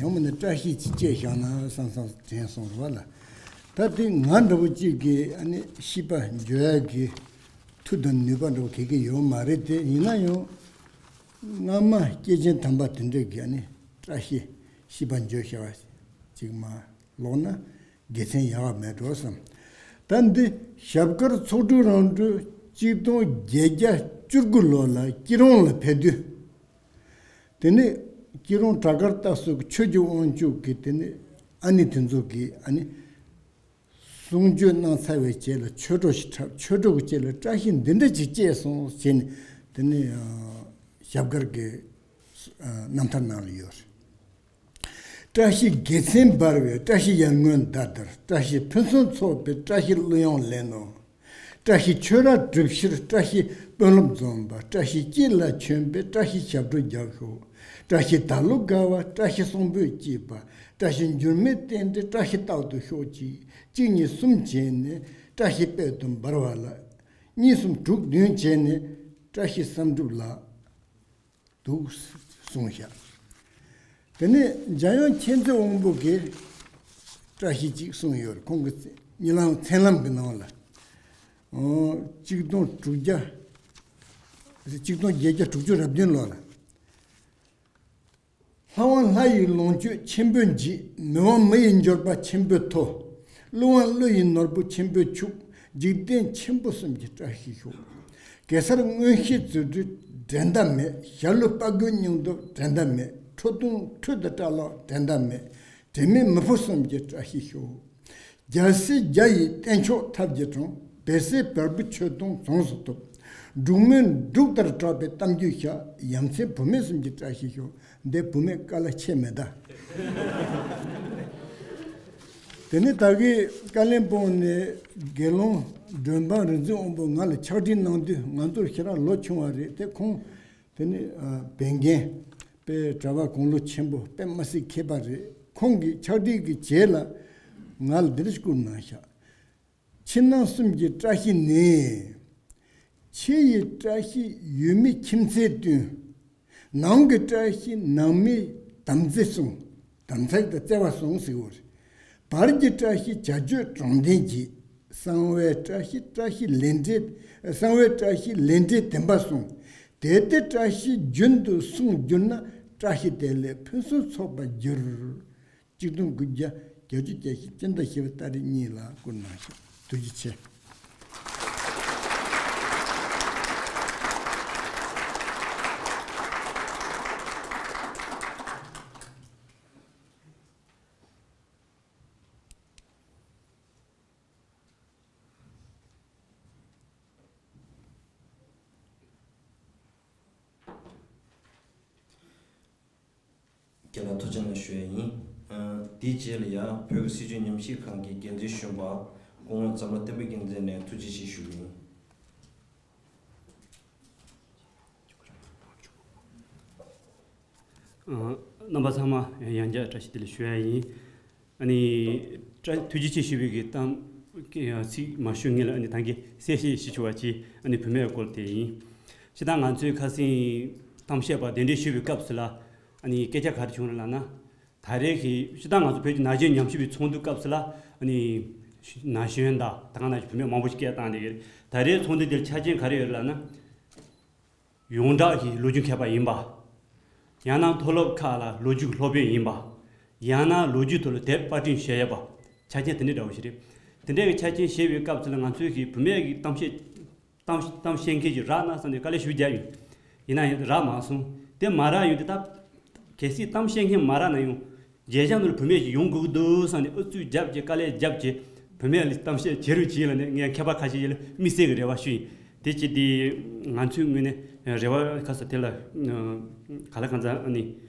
ཡང་མིན་ན་བཀྲ་ཤིས་ཅིག་སྐྱེས་བཞག་ན་བསམ་བསམ་དྲན་སོང་རེད་པ་ལ། ད་དེ་ང་འདྲ་བོ་གཅིག་གིས་ཨ་ནི་ཤིས་པ་འཇོག་ཡག་གི་མཐུ་དང་ནུས་པ་འདྲ་བོ་ག་གེ་ཡོད་མ་རེད་དེ། ཡིན་ན་ཡང་སྔ་མ་སྐྱེས་ཆེན་དམ་པ་དེ་འདྲས་ཀྱིས་ཨ་ནི་བཀྲ་ཤིས་ཤིས་པ་འཇོག་བཞག་པ་ཅིག་མ་ཀློག་ན་དགེ་མཚན་ཡག་མེད་འགྲོ་བསམ། ད་འདི་ཞབས་དཀར་ཚོགས་དྲུག་རང་གྲོལ་གཅིག་སྟོང་བརྒྱད་བརྒྱ་བཅུ་དགུ་ལོ་ལ་སྐྱིད་རོང་ལ་ཕེབས་དུས། དེ་ནས་སྐྱིད་རོང་བྲག་དཀར་རྟ་སོགས་ཀྱི་ཆོས་ཀྱི་དབང་ཕྱུག་གི་དེ་ནས་ཨ་ནེ་དེ་ཚོ་གིས་ཨ་ནི་གསུང་ཆོས་གནང་ཚར་བའི་རྗེས་ལ་ཆོས་གྲོགས་ཤིག་འཁྲབ། ཆོས་གྲོགས་ཀྱི་རྗེས་ལ་བཀྲ་ཤིས་འདི་འདྲ་ཅིག་སྐྱེས་སོང་ཟེར་ནས་དེ་ནས་ཞབས་དཀར་གྱི་རྣམ་ཐར་ནང་ལ་ཡོད་རེད། བཀྲ་ཤིས་དགེ་མཚན་འབར་བའི་བཀྲ་ཤིས་ཡར་ངོའི་ཟླ་ལྟར། བཀྲ་ཤིས་ཕུན་སུམ་ཚོགས་པའི་བཀྲ་ཤིས་གླུ་དབྱངས་ལེན་ནོ། བཀྲ་ཤིས་ཆོས་རར་གྲིབ་བཞིར་བཀྲ་ཤིས་དཔོན་སློབ་འཛོམས་པ། བཀྲ་ཤིས་སྐྱིད་ལ་བྱོན་པའི་བཀྲ་ཤིས་ཞབས་བྲོ་རྒྱག་ཤོག། བཀྲ་ཤིས་ད་ལོ་དགའ་བ་བཀྲ་ཤིས་གསོང་པོས་སྐྱིད་པ། བཀྲ་ཤིས་འགྱུར་མེད་རྟེན་འབྲེལ་བཀྲ་ཤིས་རྟག་ཏུ་ཤོག་ཅིག། གཅིག་གཉིས་གསུམ་བྱས་ནས་བཀྲ་ཤིས་དཔལ་དུ་འབར་བ་ལ། གཉིས་གསུམ་དྲུག་བདུན་བྱས་ནས་བཀྲ་ཤིས་བསམ་འགྲུབ་ལ། འདུག་གསུངས་བཞག། དེ་ནས་འཇམ་དབྱངས་མཁྱེན་བརྩེ་དབང་པོ་གིས་བཀྲ་ཤིས་གཅིག་གསུངས་ཡོད་རེད། ཁོང་གི་རྙིང་ལམ་མཚན་ལམ་གྱི་ནང་ལ། ཨོ། གཅིག་སྟོང་དྲུག་བརྒྱ། གཅིག་སྟོང་བརྒྱད་བརྒྱ་དྲུག་ཅུ་རེ་བདུན་ལོ་ལ། ལྷ་དབང་ལྷ་ཡི་ལོངས་སྤྱོད་ཆེན་པོས་འཇིགས། མི་དབང་མི་ཡི་འབྱོར་པ་ཆེན་པོས་མཐོ། ཀླུ་དབང་ཀླུ་ཡི་ནོར་བུ་ཆེན་པོས་ཕྱུག། འཇིག་རྟེན་ཆེན་པོ་གསུམ་གྱི་བཀྲ་ཤིས་ཤོག། གེ་སར་མངོན་ཤེས་རྫུ་འཕྲུལ་འགྲན་ཟླ་མེད། ཞྭ་ལུ་དཔའ་རྒོད་སྙིང་སྟོབས་འགྲན་ཟླ་མེད། ཁྲོ་ཐུང་ཁྲོ་དང་སྐྲ་ལོག་འགྲན་ཟླ་མེད། དྲི་མེད་མི་ཕོ་གསུམ་གྱི་བཀྲ་ཤིས་ཤོག། རྒྱལ་སྲས་བརྒྱ་ཡི་རྟེན་མཆོག་ཐབས་ཀྱིས་དྲངས། བེར་སེར་བལ་པོ་མཆོད་སྟོན་གྲངས་སུ་ཐུབ། འབྲུག་མོའི་འབྲུག་ལྟར་གྲགས་པའི་གཏམ་རྒྱུད་བཤད། ཡ་མཚན་བུ་མེད་གསུམ་གྱི་བཀྲ་ཤིས་ཤོག། འདི་བུ་མེད་དཀའ་ལས་ཆེ་མེད་ད། དེ་ནས་ད་གིན་བཀའ་བློན་སྤུན་ནས་དགེ་སློང་སྒྲོལ་འབངས་རིག་འཛིན་དབང་པོ་ང་ལ་ཕྱག་བྲིས་གནང་དུས་ང་ཚོར་ཞེ་དྲག་ལོ་ཆུང་བ་རེད་དེ། ཁོང་དེ་ནས་བན་རྒན་དཔེ་གྲྭ་པ་དགུང་ལོ་ཆེན་པོ་དཔེ་མི་སྲིད་མཁས་པ་རེད། ཁོང་གིས་ཕྱག་བྲིས་ཀྱི་རྗེས་ལ་ང་ལ་འདི་འདྲ་ཞིག་བསྐུར་གནང་ཤག། ཕྱི་ནང་གསུམ་གྱི་བཀྲ་ཤིས་ནི། ཕྱི་ཡི་བཀྲ་ཤིས་ཡུལ་མི་ཁྱིམ་མཚེས་བསྟུན། ནང་གི་བཀྲ་ཤིས་ནང་མི་དམ་རྫས་སྲུང་། དམ་རྫས་དང་བརྩེ་བ་སྲུང་ཟེར་བ་རེད། བར་གྱི་བཀྲ་ཤིས་བྱ་སྤྱོད་དྲང་བདེན་གྱིས། གསང་བའི་བཀྲ་ཤིས་བཀྲ་ཤིས་ལས་འབྲས། གསང་བའི་བཀྲ་ཤིས་ལས་འབྲས་བདེན་པ་སྲུང་། དེ་ལྟའི་བཀྲ་ཤིས་རྒྱུན་དུ་སྲུང་གྱུར་ན། བཀྲ་ཤིས་བདེ་ལེགས་ཕུན་སུམ་ཚོགས་པར་འགྱུར། གཅིག་སྟོང་དགུ་བརྒྱ་བརྒྱད་ཅུ་གྱ་བཞི་སྤྱི་ཟླ་བཞི་པའི་ཏ་རིག་གཉིས་ལ་བསྐུར་གནང་ཞིང་། ཐུགས་རྗེ་ཆེ། ལ་ཐུགས་རྗེ་གནང་ཞུ་ཡ་ཡིན། ཨ། དེའི་རྗེས་ལ་ཡང་བོད་ཀྱི་སྲིད་བྱུས་ཉམས་ཞིབ་ཁང་གི་འགན་འཛིན་གཞོན་པ་སྐུ་ངོ་ཛམ་ལྷ་བསྟན་པ་རྒྱལ་མཚན་ནས་ཐུགས་རྗེ་ཆེ་ཞུ་གི་ཡིན། ཨ། རྣམ་པ་ཚང་མ་ཡང་བསྐྱར་བཀྲ་ཤིས་བདེ་ལེགས་ཞུ་ཡ་ཡིན། ཨ་ནི། བཀྲ། ཐུགས་རྗེ་ཆེ་ཞུ་བའི་གི་གཏམ་ཚིག་མ་ཞུ་སྔོན་ལ། ཨ་ནི་ད་གིན་གསལ་བཤད་ཞུ་ཆོག་པ་ཅིག་ཨ་ནི་བུད་མེད་སྐོར་དེ་ཡིན། སྤྱིར་བཏང་ང་ཚོའི་ཁ་སང་གཏམ་བཤད་པ་གདན་འདྲེན་ཞུ་བའི་སྐབས་སུ་ལ། ཨ་ནི་སྐད་ཆ་ག་རེ་བྱུང་རེད་ལབ་ན། ད་རེས་ཀྱི་སྤྱིར་བཏང་ང་ཚོ་བོད་ཀྱི་ན་གཞོན་ཉམས་ཞིབ་པའི་ཚོགས་འདུ་སྐབས་སུ་ལ། ཨ་ནི་ན་གཞོན་དང་ད་ག་ནང་བཞིན་བུད་མེད་མང་པོ་ཞིག་སྐད་བཏང་བསྡད་ཀྱི་རེད། ད་རེས་ཚོགས་འདུ་འདིར་ཆ་རྐྱེན་ག་རེ་ཡོད་རེད་ལབ་ན། ཡོངས་གྲགས་ཀྱི་ལོ་རྒྱུས་མཁས་པ་ཡིན་པ། ཡང་ན་མཐོ་སློབ་ཁག་ལ་ལོ་རྒྱུས་ཀྱི་སློབ་དཔོན་ཡིན་པ། ཡང་ན་ལོ་རྒྱུས་ཐོག་ལ་དེབ་པར་སྐྲུན་བྱས་ཡོད་པ། ཆ་རྐྱེན་དེ་འདྲ་འདྲ་བོ་ཞིག་རེད། དེ་འདྲའི་ཆ་རྐྱེན་བཞེས་པའི་སྐབས་དེ་ལ་ང་ཚོའི་གི་བུད་མེད་ཀྱི་གཏམ་བཤད། གཏམ་གཏམ་བཤད་མཁན་ཞིག་རག་ན་བསམ་ནས་དཀའ་ལས་ཞེ་པོ་བརྒྱབ་ཡིན། ཡིན་ན་ཡང་རག་མ་སོང་། དེ་མ་རག་ཡོང་དུས་ད། གལ་སྲིད་གཏམ་བཤད་མཁན་མ་རག་ན་ཡང་། མཇལ་བྱ་ནོར་བུད་མེད་ཞིག་ཡོང་དགོས་ཀྱི་འདུག་བསམ་ནས་ཨུ་ཚུགས་བརྒྱབ་ཀྱི་དཀའ་ལས་བརྒྱབ་ཀྱི། བུད་མེད་ལ་གཏམ་བཤད་བྱེད་རོགས་བྱེད་ལབ་ནས་ངས་མཁས་པ་ཁ་ཤས་ཡིན་ལ་དམིགས་བསལ་གྱི་རེ་བ་ཞུ་ཡིན། དེ་ཅི་སྟེ། ང་ཚོའི་ངོས་ནས་རེ་བ་ཁ་ས་དེ་ལ་ག་ལ་གང་འཚམ་ཨ་ནི་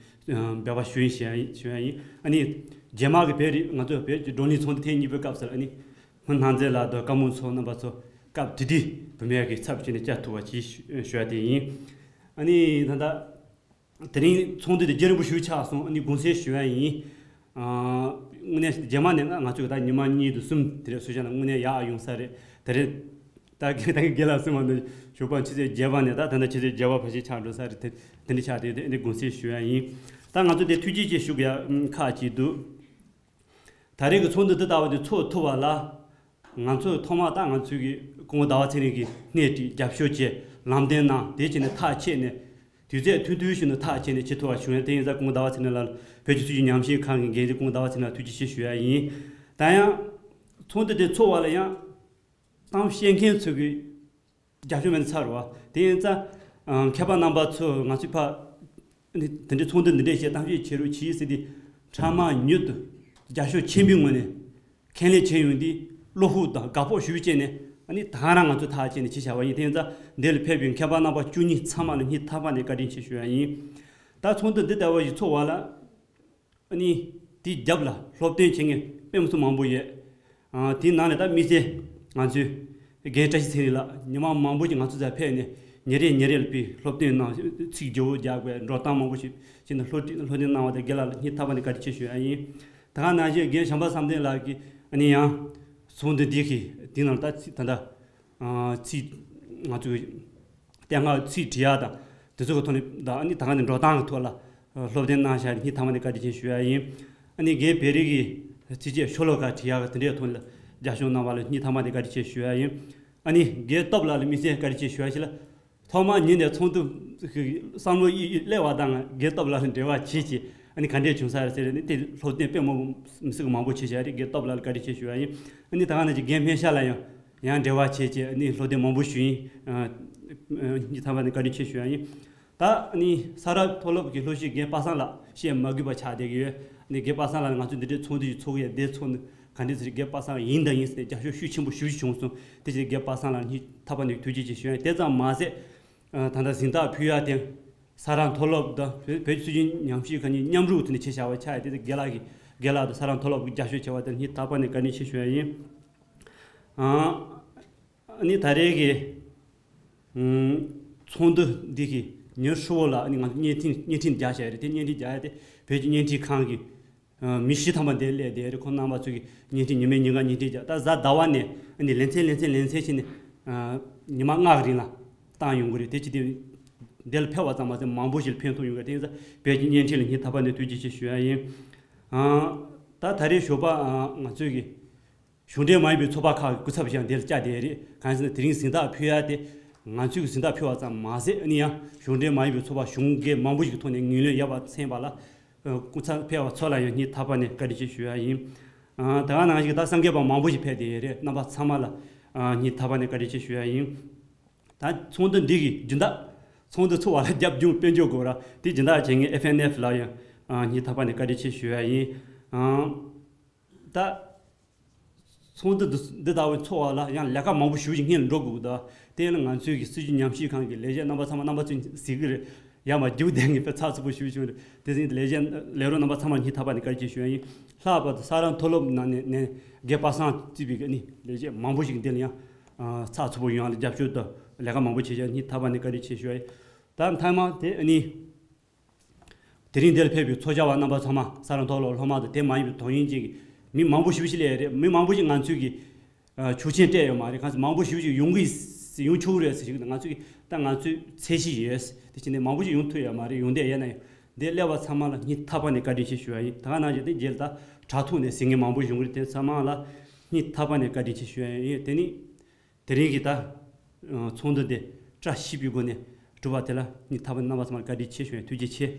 འབད་པ་ཞུ་ཡིན་ཞུ་ཡ་ཡིན། ཨ་ནི་རྗེས་མ་གི་བོད་རིགས་ང་ཚོ་བོད་ཀྱི་བགྲོ་གླེང་ཚོགས་འདུ་ཐེངས་གཉིས་པའི་སྐབས་སུ་ལ་ཨ་ནི་ཧུན་ཧང་ཙེ་ལགས་དང་བཀའ་མོལ་ཚོ་རྣམ་པ་ཚོ་སྐབས་དེ་དུས་བུད་མེད་ཀྱི་ཚབ་བྱས་ནས་བཅར་ཐུབ་པ་ཅིག་ཞུ་ཡ་དེ་ཡིན། ཨ་ནི་ད་ལྟ། དེ་རིང་ཚོགས་འདུ་དེ་རྒྱུན་རིང་པོ་ཞིག་ཆགས་སོང་། ཨ་ནི་དགོངས་སེལ་ཞུ་ཡ་ཡིན། ཨ། དངོས་གནས་རྗེས་མ་ནས་ང་ང་ཚོས་ད་ཉི་མ་གཉིས་དང་གསུམ་དེ་འདྲ་སོང་ཙང་དངོས་གནས་ཡག་ཡོང་ས་རེད། དེ་རིང་ད་གི་ད་གི་རྒན་ལགས་གསུངས་པ་འདི་ཞོགས་པ་ཆུ་ཚོད་བརྒྱད་པ་ནས་ད་ད་ལྟ་ཆུ་ཚོད་བརྒྱད་པ་བར་ཞིག་ཆགས་འགྲོ་ས་རེད། དེ་དེ་འདྲ་ཆགས་དེ་དེ་དགོངས་སེལ་ཞུ་ཡ་ཡིན། ད་ང་ཚོ་དེ་ཐུགས་རྗེ་ཆེ་ཞུ་དགོས་ཡ་ཁག་ཅིག་འདུག་ད་རེས་ཀྱི་ཚོགས་འདུ་འདི་ལྟ་བུ་དེ་ཚོགས་ཐུབ་པ་ལ། ང་ཚོས་ཐོག་མར་ད་ང་ཚོའི་གི་སྐུ་ངོ་ཟླ་བ་ཚེ་རིང་གིས་སྣེ་ཁྲིད་རྒྱབ་སྐྱོར་བྱས་ལམ་སྟོན་གནང་། དེ་བྱས་ནས་ཐག་བཅད་ནས་དུས་ཚོད་ཐུང་ཐུང་ཞིག་ནང་ཐག་བཅད་ནས་བྱེད་ཐུབ་པ་བྱུང་ཡ། དེ་ཡིན་ཙང་སྐུ་ངོ་ཟླ་བ་ཚེ་རིང་ལགས་ལ། བོད་ཀྱི་སྲིད་བྱུས་ཉམས་ཞིབ་ཁང་གི་འགན་འཛིན་སྐུ་ངོ་ཟླ་བ་ཚེ་རིང་ལགས་ཐུགས་རྗེ་ཆེ་ཞུ་ཡ་ཡིན། ད་ཡང་ཚོགས་འདུ་དེ་ཚོགས་པ་ལ་ཡང་གཏམ་བཤད་མཁན་ཚོ་གི་རྒྱབ་སྐྱོར་མེད་ན་ཚར་བ། དེ་ཡིན་ཙང་། ཨ། མཁས་པ་རྣམ་པ་ཚོས་ང་ཚོའི་ཕ། ནི་དེ་འདྲའི་ཚོགས་འདུ་འདི་འདྲའི་བཤད་གཏམ་བཤད་བྱེད་རོགས་གྱིས་ཟེར་ཏེ། ཕྲ་མ་མྱུར་དུ་རྒྱབ་སྐྱོར་ཆེན་པོའི་ངོས་ནས་ཁས་ལེན་བྱས་ཡོང་དུས་བློ་ཕུགས་དང་དགའ་སྤོབས་ཞེ་པོ་བྱས་ནས། ཨ་ནི་ད་ག་རང་ང་ཚོ་ཐག་བཅད་ནས་བྱས་བཞག་པ་ཡིན། དེ་ཡིན་ཙང་འདི་ལ་ཕེབས་པའི་མཁས་པ་རྣམ་པ་བཅུ་གཉིས་ཚང་མ་ལ་སྙིང་ཐག་པ་ནས་བཀའ་དྲིན་ཆེ་ཞུ་ཡ་ཡིན། ད་ཚོགས་འདུ་འདི་ལྟ་བུ་ཞིག་ཚོགས་པ་ལ། ཨ་ནི་དེའི་རྒྱབ་ལ་སློབ་སྟོན་བྱེད་མཁན་དཔེ་མི་སྲིད་མང་པོ་ཡོད། ཨ། དེའི་ནང་ནས་ད་དམིགས་བསལ་ང་ཚོའི་རྒན་བཀྲ་ཤིས་ཚེ་རིང་ལགས་ཉི་མ་མང་པོ་ཞིག་ང་ཚོ་རྩར་ཕེབས་ནས་ཉིན་རེ་ཉིན་རེ་ལ་དཔེ་སློབ་སྟོན་གནང་། ཚིག་ལྗིད་པོ་རྒྱག་པའི་འགྲོ་སྟངས་མང་པོ་ཞིག་བྱས་ནས་སློབ་སློབ་སྟོན་གནང་བ་དེ་རྒན་ལགས་ལ་སྙིང་ཐག་པ་ནས་བཀའ་དྲིན་ཆེ་ཞུ་ཡ་ཡིན། ད་ག་ནང་བཞིན་རྒན་བྱམས་པ་བསམ་གཏན་ལགས་ཀྱིས་ཨ་ནི་ཡང་ཚོགས་འདུ་འདི་གི་དེའི་ནང་ད་ད་ལྟ། ཨ། ཚིག་ང་ཚོས་བསྟན་སྔགས་ཚིག་བྲི་ཡག་དང་དེ་ཚོ་གི་ཐོག་ནས་དང་། ཨ་ནི་ད་ག་ནས་འགྲོ་སྟངས་ཀྱི་ཐོག་ལ་སློབ་སྟོན་གནང་བཞག་སྙིང་ཐག་པ་ནས་བཀའ་དྲིན་ཆེ་ཞུ་ཡ་ཡིན། ཨ་ནི་རྒན་བེ་རི་གིས་ཚིགས་བཅད་ཤོ་ལོ་ཀ་བྲི་ཡག་དེ་འདྲའི་ཐོག་ལ་རྒྱབ་སྐྱོར་གནང་བ་ལ་སྙིང་ཐག་པ་ནས་བཀའ་དྲིན་ཆེ་ཞུ་ཡ་ཡིན། ཨ་ནི་རྒན་སྟོབས་ལགས་ལ་དམིགས་བསལ་བཀའ་དྲིན་ཆེ་ཞུ་ཡ་ཞིག་ལ། ཐོག་མར་ཉིད་ནས་ཚོགས་འདུ་བསམ་བློ་ཡི་སླེབས་པ་དང་རྒན་སྟོབས་ལགས་ལ་འབྲེལ་བ་བྱེད་ཅིག་ཨ་ནི་ག་འདྲས་བྱུང་ས་རེད་ཟེར་ནས་དེ་སློབ་སྟོན་དཔེ་མང་མི་སྲིད་མང་པོ་བྱས་བཞག་རེད། རྒན་སྟོབས་ལགས་ལ་བཀའ་དྲིན་ཆེ་ཞུ་ཡ་ཡིན། ཨ་ནི་ད་ག་ནང་བཞིན་རྒན་སྨན་ཤ་ལགས་ཡང་ཡང་འབྲེལ་བ་བྱས་བྱས་ཨ་ནི་སློབ་སྟོན་མང་པོ་ཞུས་ཡིན། ཨ། སྙིང་ཐག་པ་ནས་བཀའ་དྲིན་ཆེ་ཞུ་ཡ་ཡིན། ད་ཨ་ནི་ས་རཱ་མཐོ་སློབ་ཀྱི་སློབ་སྤྱི་རྒན་པ་སངས་ལགས་བཤད་མ་དགོས་པ་ཆགས་བསྡད་ཀྱི་ཡོད། ཨ་ནི་རྒན་པ་སངས་ལགས་ང་ཚོ་འདི་འདྲའི་ཚོགས་འདུ་ཞིག་ཚོགས་ཀྱི་ཡ་དེ་ཚོགས་ནི་ག་འདྲས་ཟེར། རྒན་པ་སངས་ཡིན་དང་ཡིན་ཟེར་ནས་རྒྱབ་སྐྱོར་ཤུགས་ཆེན་པོ་ཞེ་པོ་ཅིག་བྱུང་སོང་། དེ་བཞིན་རྒན་པ་སངས་ལགས་སྙིང་ཐག་པ་ནས་ཐུགས་རྗེ་ཆེ་ཞུ་ཡ་ཡིན། དེ་ཙམ་མ་ཟད། ཨ། ད་ལྟ་གཟེངས་རྟགས་ཕུལ་ཡ་དེ། ས་རཱ་མཐོ་སློབ་དང་བོད་བོད་ཀྱི་སྲིད་བྱུས་ཉམས་ཞིབ་ཁང་གཉིས་མཉམ་རུབ་ཐོག་ནས་བྱས་བཞག་པ་ཆགས་ཡོད། དེ་དེ་རྒན་ལགས་ཀྱིས་རྒན་ལགས་དང་ས་རཱ་མཐོ་སློབ་ཀྱིས་རྒྱབ་སྐྱོར་བྱས་པ་དེར་སྙིང་ཐག་པ་ནས་བཀའ་དྲིན་ཆེ་ཞུ་ཡ་ཡིན། ཨ། ཨ་ནི་ད་རེས་ཀྱི་ཚོགས་འདུ་འདི་གི་ཉིན་ཧྲིལ་བོ་ལ་ཨ་ནི་ང་ཚོ་བརྙན་འཕྲིན་བརྙན་འཕྲིན་རྒྱག་བྱས་རེད། དེ་བརྙན་འཕྲིན་རྒྱག་ཡ་དེ་བོད་ཀྱི་བརྙན་འཕྲིན་ཁང་གི་མི་བཞི་ཐམ་པ་འདིར་སླེབས་བསྡད་རེད། ཁོང་རྣམ་པ་ཚོ་གིས་བརྙན་འཕྲིན་ཉི་མའི་ཉིན་གང་བརྙན་འཕྲིན་རྒྱག་ད་གཟའ་ཟླ་བ་ནས་ཨ་ནི་ལེ་ཚན་ལེ་ཚན་ལེ་ཚན་བྱས་ནས་ཉི་མ་ལྔ་གི་རིང་ལ་བཏང་ཡོང་གི་རེད། དེ་ཅི་སྟེ་འདི་ལ་ཕེབས་པ་ཙམ་མ་ཟད་མང་པོ་ཞིག་ལ་ཕན་ཐོགས་ཡོང་གི་རེད། དེ་ཡིན་ཙང་བོད་ཀྱི་བརྙན་འཕྲིན་ལ་སྙིང་ཐག་པ་ནས་ཐུགས་རྗེ་ཆེ་ཞུ་ཡ་ཡིན། ད་ད་རེས་ཞོགས་པ་ང་ཚོས་ཀྱི་གཞུང་འབྲེལ་མ་ཡིན་པའི་ཚོགས་པ་ཁག་གི་སྐུ་ཚབ་ཞིག་ཡང་འདིར་བཅར་བསྡད་རེད། གང་ཡིན་ཟེར་ན་དེ་རིང་གཟེངས་རྟགས་ཕུལ་ཡ་དེ་ང་ཚོས་ཀྱི་གཟེངས་རྟགས་ཕུལ་བ་ཙམ་མ་ཟད་ཨ་ནི་ཡང་གཞུང་འབྲེལ་མ་ཡིན་པའི་ཚོགས་པ་གཞུང་སྒེར་མང་པོ་ཞིག་གི་ཐོག་ནས་ངོས་ལེན་ཡོད་པ་མཚོན་པ་ལ། སྐུ་ཚབ་ཕེབས་པ་ཚོ་ལ་ཡང་སྙིང་ཐག་པ་ནས་བཀའ་དྲིན་ཆེ་ཞུ་ཡ་ཡིན། ཨ། ད་ག་ནང་བཞིན་ད་སངས་རྒྱས་པ་མང་པོ་ཞིག་ཕེབས་བསྡད་ཡོད་རེད། རྣམ་པ་ཚང་མ་ལ་ཨ་སྙིང་ཐག་པ་ནས་བཀའ་དྲིན་ཆེ་ཞུ་ཡ་ཡིན། ད་ཚོགས་འདུ་འདི་གི་སྦྱིན་བདག་ཚོགས་འདུ་ཚོགས་པ་ལ་རྒྱབ་ལྗོངས་དཔལ་འབྱོར་དགོས་ར་དེ་སྦྱིན་བདག་བྱེད་མཁན་ཨེཕ་ཨེན་ཨེཕ་ལ་ཡང་ཨ་སྙིང་ཐག་པ་ནས་བཀའ་དྲིན་ཆེ་ཞུ་ཡ་ཡིན། ཨ། ད་ཚོགས་འདུ་འདི་འདི་ལྟ་བུ་ཚོགས་པ་ལ་ཡང་ལས་ཀ་མང་པོ་ཞེ་པོ་ཞིག་སྔོན་ལ་འགྲོ་དགོས་འདུག་དེ་ཡིན་ན་ང་ཚོའི་གི་སྲིད་བྱུས་ཉམས་ཞིབ་ཁང་གི་ལས་བྱེད་རྣམ་པ་ཚང་མ་རྣམ་པ་ཚོས་གཟིགས་ཀྱི་རེད། ཡ་མ་རྒྱུག་བསྡད་ངེས་པའི་ཚགས་ཚུད་པོ་ཞུ་བྱུང་རེད། དེ་བཞིན་ལས་བྱེད་ལས་རོགས་རྣམ་པ་ཚང་མར་སྙིང་ཐག་པ་ནས་བཀའ་དྲིན་ཆེ་ཞུ་ཡ་ཡིན། ལྷག་པར་དུ་ས་རཱ་མཐོ་སློབ་ནང་ནས་ནས་དགེ་པ་སངས་བརྩིས་པའི་གི་ནི་ལས་བྱེད་མང་པོ་ཞིག་འདི་ལ་ཡང་ཚགས་ཚུད་པོ་ཡོང་ཡ་ལ་རྒྱབ་སྐྱོར་དང་ལས་ཀ་མང་པོ་བྱེད་ཡ་སྙིང་ཐག་པ་ནས་བཀའ་དྲིན་ཆེ་ཞུ་ཡ་ཡིན། ད་མཐའ་མ་དེ་ནི། དེ་རིང་འདིར་ཕེབས་པའི་ཚོགས་བཅར་བ་རྣམ་པ་ཚང་མ་ས་རཱ་མཐོ་སློབ་སློབ་མ་དང་དེ་མ་ཡིན་པའི་དོན་ཡིན་ཅིག་མི་མང་པོ་ཞེ་པོ་ཅིག་སླེབས་ཡོད་རེད། མི་མང་པོ་ཞིག་ང་ཚོའི་གི་ཆོག་མཆན་སྤྲད་ཡོད་མ་རེད། གང་ཟེར་མང་པོ་ཞེ་པོ་ཅིག་ཡོང་གི་ཡོང་ཆོག་གི་རེད་ཟེར་ཞིག་ང་ཚོའི་གི་ད་ང་ཚོའི་ཚད་གཞི་ཡོད། དེ་བྱས་ནས་མང་པོ་ཞིག་ཡོང་ཐུབ་ཡོད་མ་རེད། ཡོང་བསྡད་ཡོད་ན་ཡང་འདིར་སླེབས་པ་ཚང་མ་ལ་སྙིང་ཐག་པ་ནས་བཀའ་དྲིན་ཆེ་ཞུ་ཡ་ཡིན། ད་ག་ནང་བཞིན་དེ་རྗེས་ལ་ད་དྲ་ཐོག་ནས་གཟིགས་མཁན་མང་པོ་ཡོང་གི་རེད། དེ་ཚང་མ་ལ་སྙིང་ཐག་པ་ནས་བཀའ་དྲིན་ཆེ་ཞུ་ཡ་ཡིན། དེ་ནི། དེ་རིང་གི་ད་ཚོགས་འདུ་འདི་བཀྲ་ཤིས་པའི་སྒོ་ནས་གྲུབ་པ་དེ་ལ་སྙིང་ཐག་པ་ནས་རྣམ་པ་ཚང་མར་བཀའ་དྲིན་ཆེ་ཞུ་ཡ། ཐུགས་རྗེ་ཆེ།